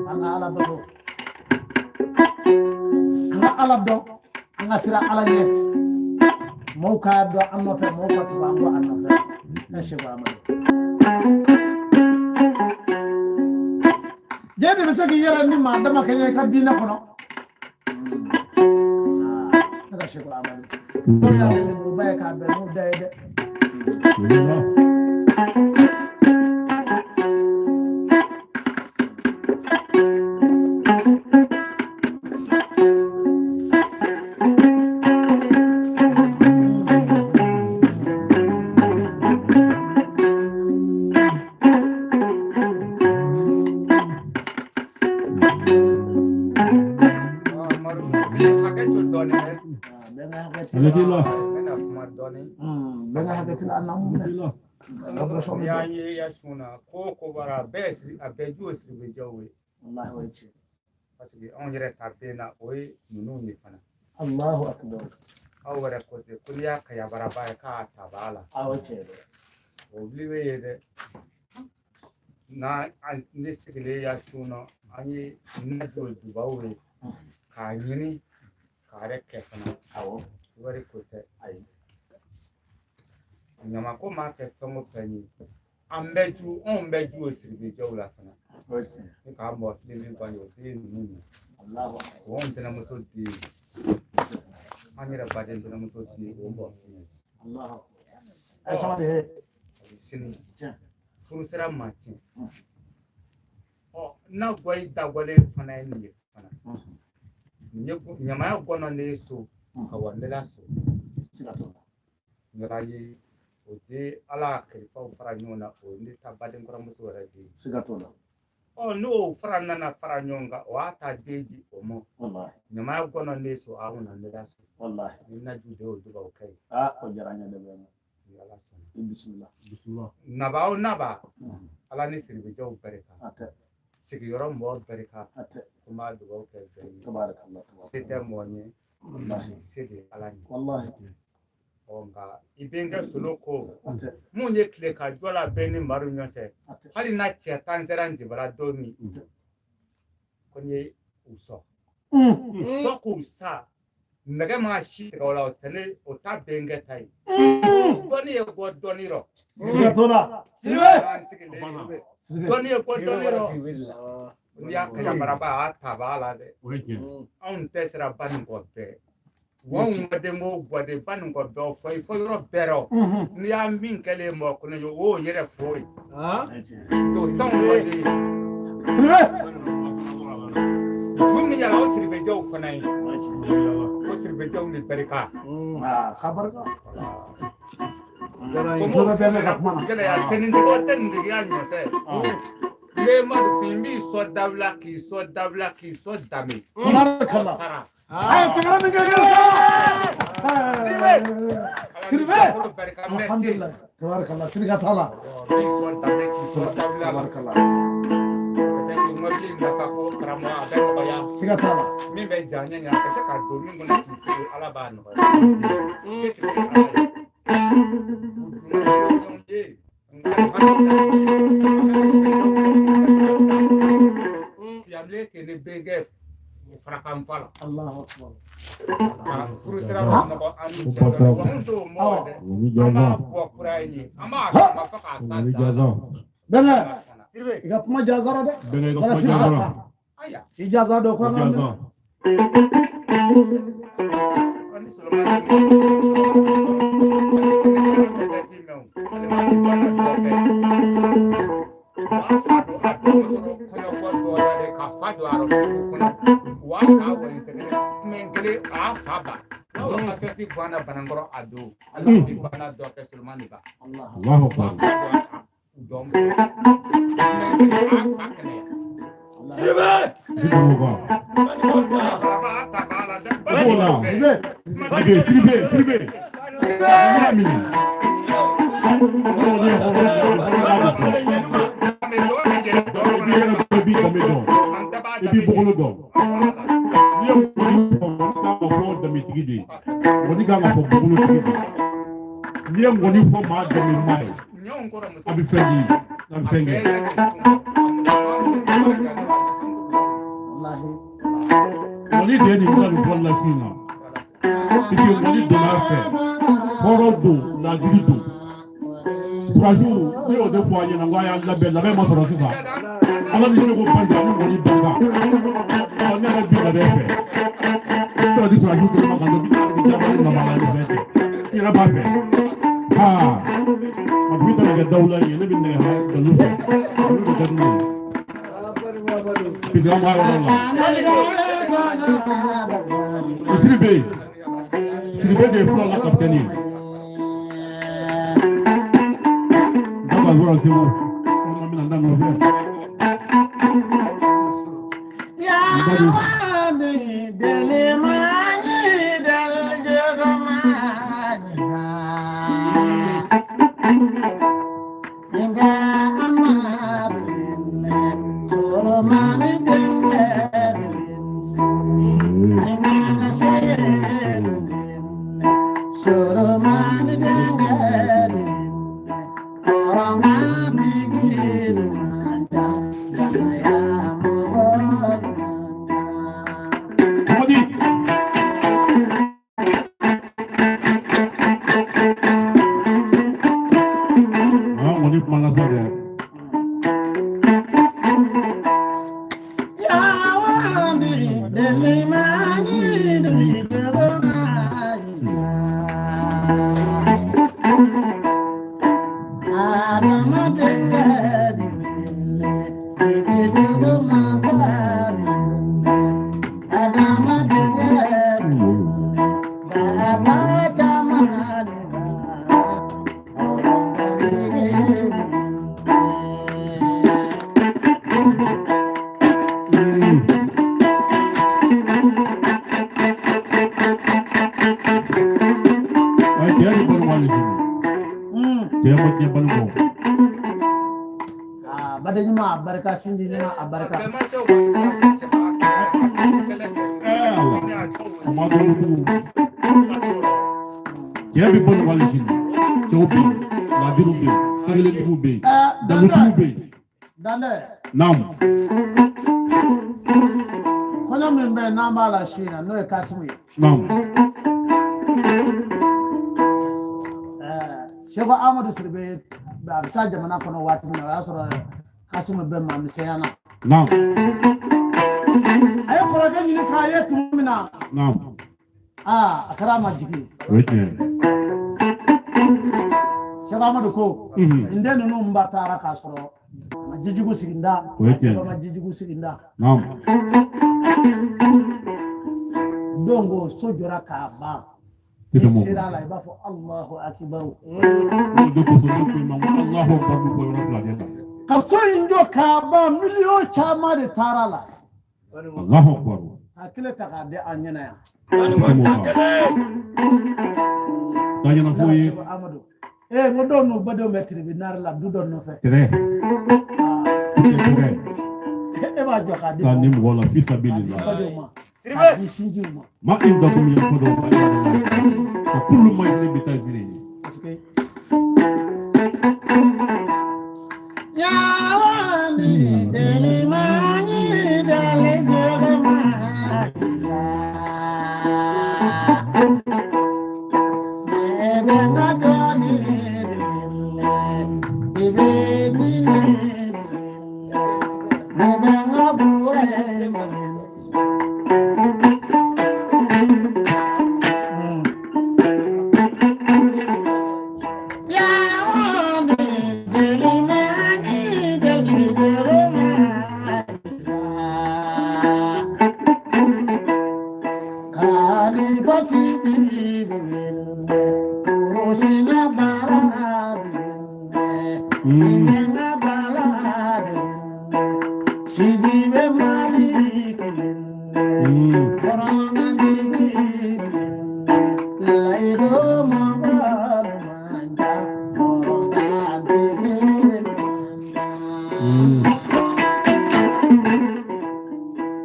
An ka Ala bato. An ka Ala dɔn, an ka siran Ala ɲɛ. Maaw k'a dɔn an nɔfɛ, maaw ka tugu an kɔ an nɔfɛ. Ne Seko Amadu. Jɛ de bɛ se k'i yɛrɛ ni maa dama kɛɲɛ i ka diinɛ kɔnɔ. Ne ka Seko Amadu. Dɔw y'a kɛ lemuruba ye k'a bɛn n'u da ye dɛ. Parce que anw yɛrɛ ta bɛn na o ye ninnu ye fana. Allahu akbar. Aw yɛrɛ ko ten ko n'i y'a kayabaraba ye k'a ta b'a la. Awɔ tiɲɛ don. O wuli bɛ ye dɛ. N'a ne sigilen ya sun na, an ye najɔ dubaw ye k'a ɲini k'a yɛrɛ kɛ fana. Awɔ. Wari ko tɛ. Ayi. Ɲamako maa kɛ fɛn o fɛn ye, an bɛ ju, anw bɛ ju o siribijɛw la fana. Ne k'a mɔ fili min ban ye, o tɛ ninnu ye. O anw tɛnɛmuso den ye. An yɛrɛ baden tɛnɛmuso den ye, o mɔ fili ye. Sini furu sera maa tiɲɛ. Ɔ n'a gɔ i dagɔlen fana ye nin ye fana. Nin ye ɲamaya gɔnɔ ne ye so ka wa ne la so. Ɲɔra ye o de Ala kalifaw fara ɲɔgɔn na, o ye ne ta baden kɔrɔmuso yɛrɛ den ye. Siga t'o la. Ɔ n'o fara nana fara ɲɔgɔn kan, o y'a ta den di o ma. Ɲamaya gɔnɔ ne so, a kunna ne la so. Ni naju de y'o dugawu kɛ ye. O diyara n ye dɛ vraiment. Ni Ala sɔnna. I bisimila. Bisimila. Naba o naba. Ala ni siribijɛw barika. A tɛ. Sigiyɔrɔ mɔgɔ barika. A tɛ. Ko n b'a dugawu kɛ bɛɛ ye. Tabarakallah. Se tɛ mɔgɔ ɲɛ. Se de ye Ala ɲɛ. Walahi. Nka i bɛnkɛ solo ko mun ye tile ka jɔ la bɛɛ ni mari ɲɔgɔn cɛ, hali n'a cɛ tan sera njibala don min, ko n ye u sɔn fo k'u sa, nɛgɛ ma si tigɛ o la, o tɛ ne o ta bɛnkɛ ta ye. Dɔnni ye bɔ dɔnni rɔ. Siga t'o la. Dɔnni ye bɔ dɔnni rɔ. N'i y'a kɛ baraba a ta b'a la dɛ. Anw tɛ sera ba nin kɔ bɛɛ. Anw gwaden ko gwaden ba nin kɔ bɛɛ fɔ i fɔ yɔrɔ bɛɛ rɔ. N'i y'a min kɛlen mɔgɔ kɔnɔ ye, o y'o yɛrɛ fo ye. O t'anw gwaden ye. Ju min yala o siribejɛw fana ye. Ko Siribejaw ni barika. Aa, k'a barika. Ko Tulo bɛ bɛɛ ka kuma na. Gɛlɛya tɛ nin tɔgɔ tɛ nin tigiya ɲɔsɛ. N bɛ Madu fin b'i sɔn dawula k'i sɔn dawula k'i sɔn dame. Tabarakallah. Sara. A ye tɛgɛrɛ min kɛ. Siribe. Barika merci. Alhamdulillah. Tabarakallah. Sirika t'a la. B'i sɔn dame k'i sɔn dawula. Tabarakallah. Peut-être mɔbili nafa ko karamɔgɔ a bɛ nɔgɔya. Siga t'a la. Min bɛ ja ɲɛ ɲɛ a bɛ se ka don min kɔnɔ k'i sigi Ala b'a nɔgɔya. Se tɛ Ala ye. Ye. Nka alhamdulilayi. Fiyamile kɛ ne bɛnkɛ farakan fa la. Allahu akbar. Ka furu sira ma nɔgɔ an ni cɛ dɔ la. Wa mun t'o mɔgɔ dɛ. Wani An b'a jaza. bɔ kura ye. An b'a sama fo k'a sa Wani dan na. jaza. Bɛnkɛ, Siribe. i ka kuma jazara dɛ. Bɛnkɛ i ka Wala kuma sirika jazara. t'a. Aya. I jaza dɔ ko an ka minɛ. Jaza. Ani Solomani ani sɛnɛkɛla dɛsɛ t'i mɛn o. Ale ma ni bana dɔ kɛ. U b'a fa don a denmuso kɔɲɔbɔ dɔ la de ka fa don a rɔ sugu kɔnɔ. U b'a ta wari sɛgɛrɛ kumɛn kelen a y'a fa ba. N'aw ka kasɛti banna Banankɔrɔ a don. Ala ni bana dɔ kɛ Solomani ba. Allah. Allahu U b'a akbar. fa don a dɔgɔmuso. Kumɛn kelen a y'a fa kɛnɛya. Bi ba. B'a ta b'a la dɛ. B'o la. Siribe. Siribe, Siribe, Siribe. N y'a minɛ. Hɔrɔn ye hɔrɔn ye, hɔrɔn b'a dɔn. Mɛ dɔw bɛ yɛlɛ dɔw I b'i fana yɛrɛ dɔn, i b'i danbe dɔn. An tɛ b'a I b'i bɔkolo dɔn. N'i ye ŋɔni fɔ, ŋɔni kan ka fɔ danbetigi de ye. Ŋɔni kan ka fɔ bɔkolotigi de ye. N'i ye ŋɔni fɔ maa danbe maa ye, Ɲɔgɔn kɔrɔ muso. a bɛ fɛn di, a bɛ fɛn kɛ. Wallahi. Ŋɔni de ye nin bila nin bɔli la su in na. Parce que ŋɔni donna a fɛ. Hɔrɔn don, laadiri don. Furasiw, ne y'o de fɔ a ɲɛna, n ko a y'a labɛn, labɛn ma sɔrɔ sisan. Ala ni seko barika ni ŋɔni barika. Ɔ, ne yɛrɛ bi labɛn fɛ. I tɛ se ka di furasiw kelen ma ka dɔn, bi se ka di jabali namara ni fɛn tɛ. I yɛrɛ b'a fɛ. Haa, a bi tɛna kɛ dawula ye, ne bɛ nɛgɛ ha dalu fɛ. Olu bɛ ka di ne ye. Parce que an b'a yɔrɔ la. O Siribe, Siribe de ye fula la kapitɛni ye. N ta ka zora Segu. Walima n bɛna n da nɔfɛ. Ya wadi delimani del jogomani Inga amabile soromani dengelinsi Inga shayelin soromani dengelinsi Oranga tigil manja Jamaya mugol manja. Mamadi. Aa, ŋɔni kuma na sa dɛ. Ayi, cɛ ni balo wale sini. Cɛ ma diɲɛ balo bɔ. Ah, baden ɲuman a barika, sinji ɲuman a barika. Ɛɛ Ala, a ma dɔn kojugu. Cɛ bɛ balo wale sini. Cɛw bɛ yen, laadiriw bɛ yen, kakelentigiw bɛ yen, danbetigiw bɛ yen. Dandɛ. Naamu. Kɔɲɔ min bɛ yen n'an b'a la su in na, n'o ye Kasimu ye. Naamu. Seko Amadu Siribe a bɛ taa jamana kɔnɔ waati min na, o y'a sɔrɔ Kasimu bɛ maamisɛnya na. Naamu. A ye kɔrɔkɛ ɲini k'a ye tuma min na, Naamu. aa, a kɛra a ma jigi ye. O ye tiɲɛ ye. Seko Amadu ko n den ninnu ba taara k'a sɔrɔ a ma jijugu sigi n da, O ye tiɲɛ ye. a ma jijugu sigi n da. Naamu. Donc so jɔra k'a ban. N'i sera a la, i b'a fɔ Alahu akibaru. O de kosɔn ne ko i ma ko Alahu akibaru bɛ bɔ yɔrɔ fila de la. Ka so in jɔ k'a ban, miliyɔn caman de taara la. Alahu akibaru. Ka kelen ta k'a di an ɲɛna yan. Taa ɲɛna f'o ye. Amadu. Ee, n ko dɔw n'u badenw bɛ tribunal la du dɔ nɔfɛ. Tɛrɛ. Tɛrɛ. E b'a jɔ k'a di. K'a di mɔgɔw la fisabilila. K'a di badenw ma. K'a di sinjiw ma. Ma indakum yanfadu wa kullu ma yasri bi tasiri. Parce que. Yawani delimani deli jɛgɛma.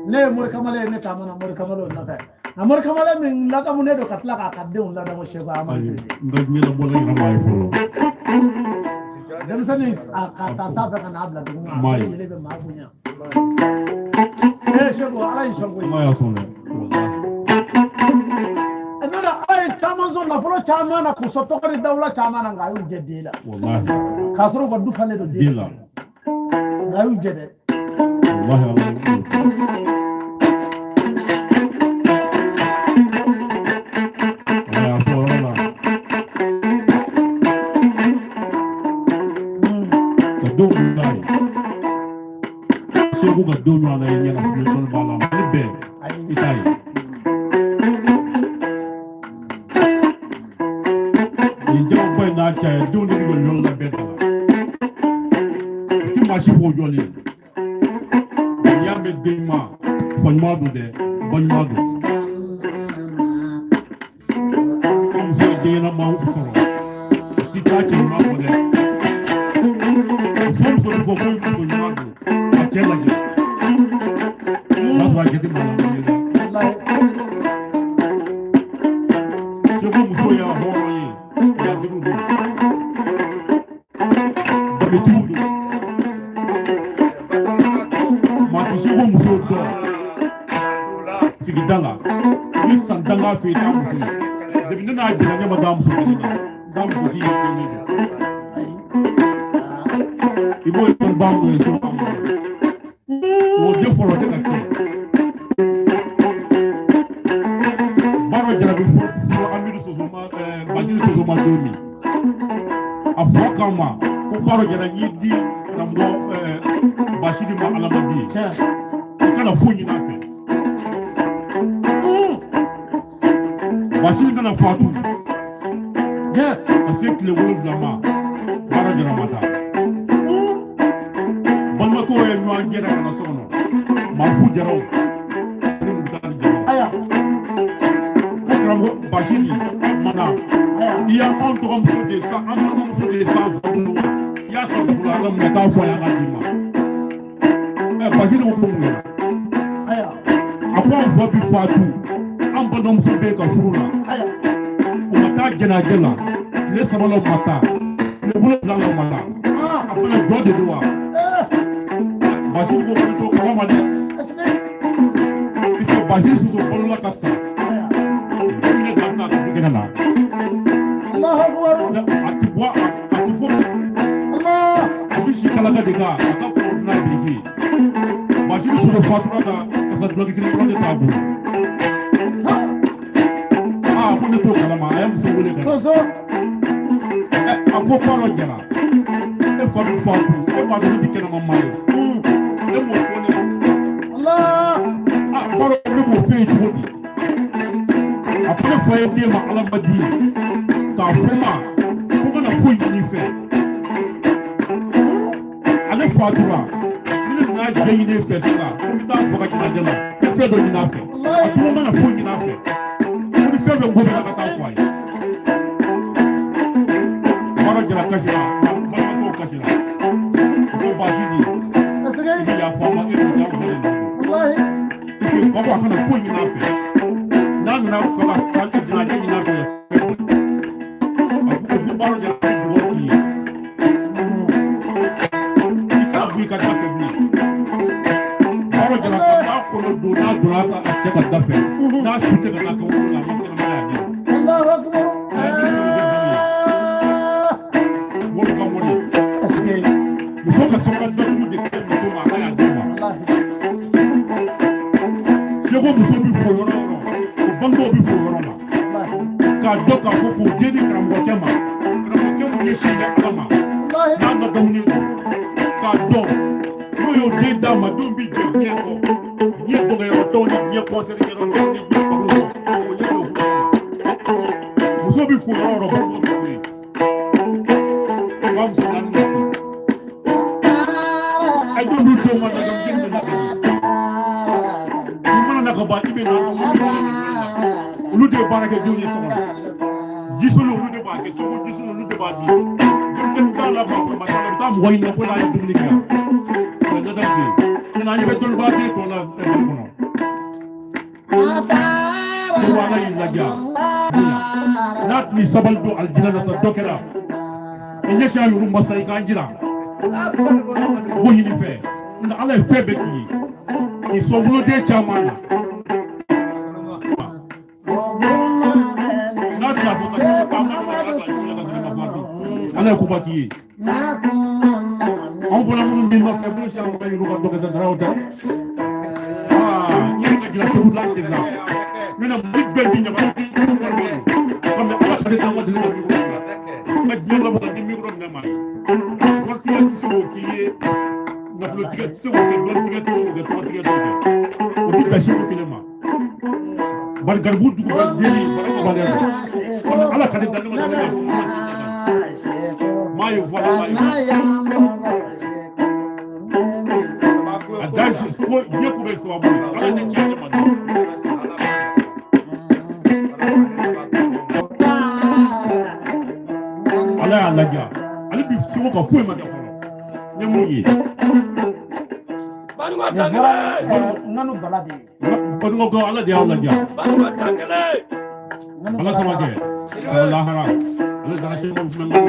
Ne ye Mori Kamalen ye, ne taamana Mori Kamalen nɔfɛ, nka Mori Kamalen min ladamunen don ka tila k'a ka denw ladamu, Seko Amadu Sise. N ka diɲɛ labɔla yɛrɛ ma ye fɔlɔ. Denmisɛnnin a ka taa sanfɛ ka n'a bila duguma, a bɛɛ lajɛlen bɛ maa bonya. Ee Seko, Ala y'i sɔn koyi. Ala y'a sɔn dɛ. N'o tɛ Ala ye caman sɔn nafolo caman na k'u sɔn tɔgɔ ni dawula caman na, nka a y'u jɛ den la. Walahi. K'a sɔrɔ u ka du falen don den la. Nka a y'u jɛ dɛ. Walahi Ala y'u jɛ. Ala y'a fɔ yɔrɔ la. Ka denw bila ye. Segu ka denw ɲɔgɔn na ye ɲɛna fili dɔɔni b'a la. Mali bɛɛ i t'a ye. Nin jamaba in n'a caya, denw de bɛ jɔ yɔrɔ la bɛɛ da la. U ti maa si fɔ o jɔlen ye. N'i y'a mɛn den ɲuman, fa ɲuman don dɛ, ba ɲuman don. Ni muso ye den ɲɛnama sɔrɔ, o ti taa cɛ ɲuman kɔ dɛ. Muso muso bɛ fɔ ko muso ɲuman don, a cɛ lajɛ. O y'a sɔrɔ a cɛ tɛ maa lankolon ye dɛ. Segu muso y'a hɔrɔn ye, laadiriw don, danbetigiw don. Maa tɛ segu muso dɔn sigida la ni san tan k'a fɛ i t'a muso ye. Depuis ne n'a jira, ne ma d'a muso kelen na, d'a muso si ye kelen ye. I b'o ye ba mun ye so kɔnɔ. O den fɔlɔ tɛ ka kɛ. Baara jarabi fɔlɔ Amidu Soso ma Basiru Soso ma don min. A fɔ kama ko baara jara n y'i di karamɔgɔ Basiru ma Alamadi ye. I kana foyi ɲini a fɛ. Basiru nana fatu. Ka se tile 7 ma, baara jara ma taa. Balimakɛw ye ɲɔgɔn gɛn ka na so kɔnɔ. Mafu Jaraw ni Mutari Jaraw. Ko karamɔgɔ Basiru mana i y'an dɔgɔmuso de san, an balimamuso de san fa bolo wa? I y'a san nafolo hakɛ min na, k'a fɔ a y'an ka d'i ma. Basiru ko ko mun kɛra? A ko an fa bi fatu, an balimamuso bɛ ka furu la. U ma taa jɛnajɛ la, tile 3 la u ma taa, tile 7 la u ma taa. A bɛna jɔ de don wa? Basiru ko ko ne t'o kalama dɛ. Puisque Basiru Soso balola ka sa. Don min na a bɛna a ka du kɛnɛ na. A ti bɔ, a ti bɔ. A bɛ si kalaka de kan, a ka kɔrɔ n'a biriki. Basiru Soso fatura ka kasa dulɔki kelen dɔrɔn de t'a bolo. Aa, ko ne t'o kalama, a ye muso wele ka na. A ko Baara Jara, e fa bɛ fatu, e fa dun ne ti kɛnɛma maa ye. Ne m'o fɔ ne ye. Aa, Baara, ne b'o f'e ye cogo di? A ko ne fa ye den ma Ala ma di k'a fɔ n ma ko n kana foyi ɲini i fɛ. Ale fatura ni ne nana jɛ ɲini e fɛ sisan ko n bɛ taa faga jɛnajɛ la ko fɛn dɔ ɲini a fɛ. A ko n kana foyi ɲini a fɛ. Ko ni fɛn bɛ n ko bɛ ka taa fɔ a ye. Baara jara kasi la, balimakɛw kasi la. O ko baasi di. I bɛ yafa n ma e bɛ taa mɔgɔ de nɔ. Parce que fa ko a kana foyi ɲini a fɛ. N'a nana faga ka jɛnajɛ ɲini a fɛ. A ko baara jara bɛ dugawu k'i ye. I kana bɔ i ka da fɛ bilen. Baara jara ka n'a kɔnɔ don n'a donna a cɛ ka da fɛ. N'a su tɛ ka taa kaburu la a ma ɲɛnamaya ɲɛ. Allahu akbar. Wari ka wari. Est-ce que Muso ka saraka datugu de kɛ muso ma a ka y'a d'u ma. Seko muso bɛ fo yɔrɔ o yɔrɔ, o bangebaw bɛ fo yɔrɔ ma. K'a dɔn k'a fɔ k'o den di karamɔgɔkɛ ma. Karamɔgɔkɛ mun ɲɛsin bɛ Ala ma. N'a ladamunen don. K'a dɔn n'o y'o den d'a ma denw bɛ jɛ diɲɛ kɔ. Diɲɛ dɔnkɛyɔrɔ tɔw ni diɲɛ kɔnsɛri yɔrɔ tɔw ni diɲɛ baro kɔ. O ɲɛsin o furu ma. Muso bɛ fo yɔrɔ o yɔrɔ, bangebaw bɛ fo yen. U ka muso naani de fo. A y'olu denw ma ladamu den bɛ ladamu. I mana na ka ban i bɛ na olu de ye baara kɛ denw ye so kɔnɔ. Jisoli olu de b'a kɛ soko jisoli olu de b'a di. Denmisɛnnin t'a la maakɔrɔba t'a la u bɛ taa mɔgɔ ɲini ko n'a ye dumuni kɛ yan. O ye ladamu de ye. Nka an ɲɛ bɛ dɔnnibaa den tɔ la Mali kɔnɔ. Ko Ala y'i ladiya. N'a tun y'i sabali don alijinɛ la sa dɔ kɛra. I ɲɛsin a yɔrɔ masa i k'an jira. Ko ɲini fɛ. Nka Ala ye fɛn bɛɛ k'i ye. K'i sɔn woloden caman na. N'a tun y'a fɔ sa k'i bɛ taa Ala ye koba k'i ye. Anw fana minnu bɛ nɔfɛ minnu si an ka yɔrɔ ka dɔ kɛ sa daraw tɛ. Aa n yɛrɛ ka jira segu la ten sa. N bɛna Mali bɛɛ di ɲama di kɔmi Ala ka ne d'an ma deli ka mikoro minɛ. N ka diɲɛ labɔ ka di mikoro minɛ maa ye. Waritigɛ tɛ se k'o k'i ye. Nafolotigɛ tɛ se k'o kɛ, dɔnnitigɛ tɛ se k'o kɛ, tɔgɔtigɛ t'o kɛ. O bɛ dan seko kelen ma. Bari garibu dugu bɛ deli bari ko bali don. Kɔmi Ala ka ne da ne ma deli ka maa ye fɔ maa ye. A dan ko diɲɛ ko bɛ sababu ye. Ala tɛ tiɲɛ tɛ man di. Ala y'a ladiya. Ale bi seko ka foyi ma kɛ fɔlɔ. N ye mun ye? Ŋanu bala de ye. Banikɔ Ala de y'aw ladiya. Ala sama kɛ. Ala lahara. Ale dara se mɔgɔ jumɛn kan?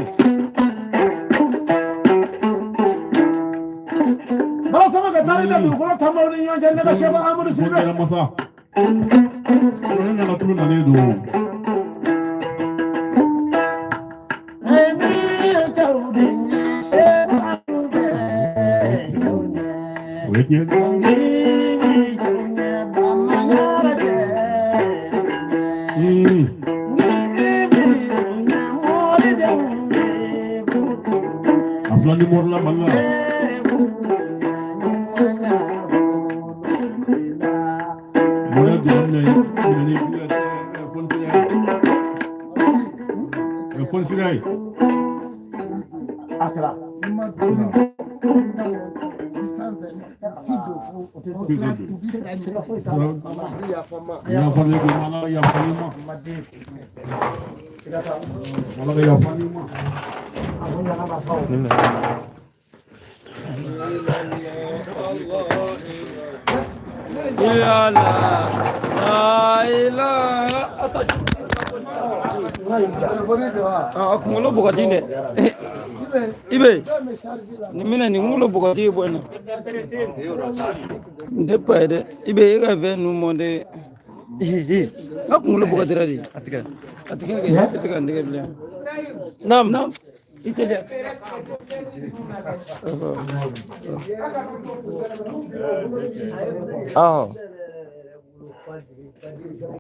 Bala sama ka taara i da dugukolo taamaw ni ɲɔgɔn cɛ ne ka Seko Amadu Sidibe. Ko masa. Ne nana tulu nalen don. O ye tiɲɛ ye. A fila ni mɔri la Mali la. Mɔriya donna minɛ minɛ ni fɔnisiriya ye. Fɔnisiriya ye. A sera. Yafa ne ko Ala yafa ne ma. Ala ka yafa ne ma. Ya la la ilaha a kunkolo bɔgɔti dɛ i bɛ nin minɛ nin kunkolo bɔgɔti bɔ nin n tɛ pa ye dɛ i bɛ e ka fɛn ninnu mɔnte n ka kunkolo bɔgɔtira de a tigɛ a tigɛ kɛ i tɛ se ka n tɛgɛ bilen naam i teliya ahɔ.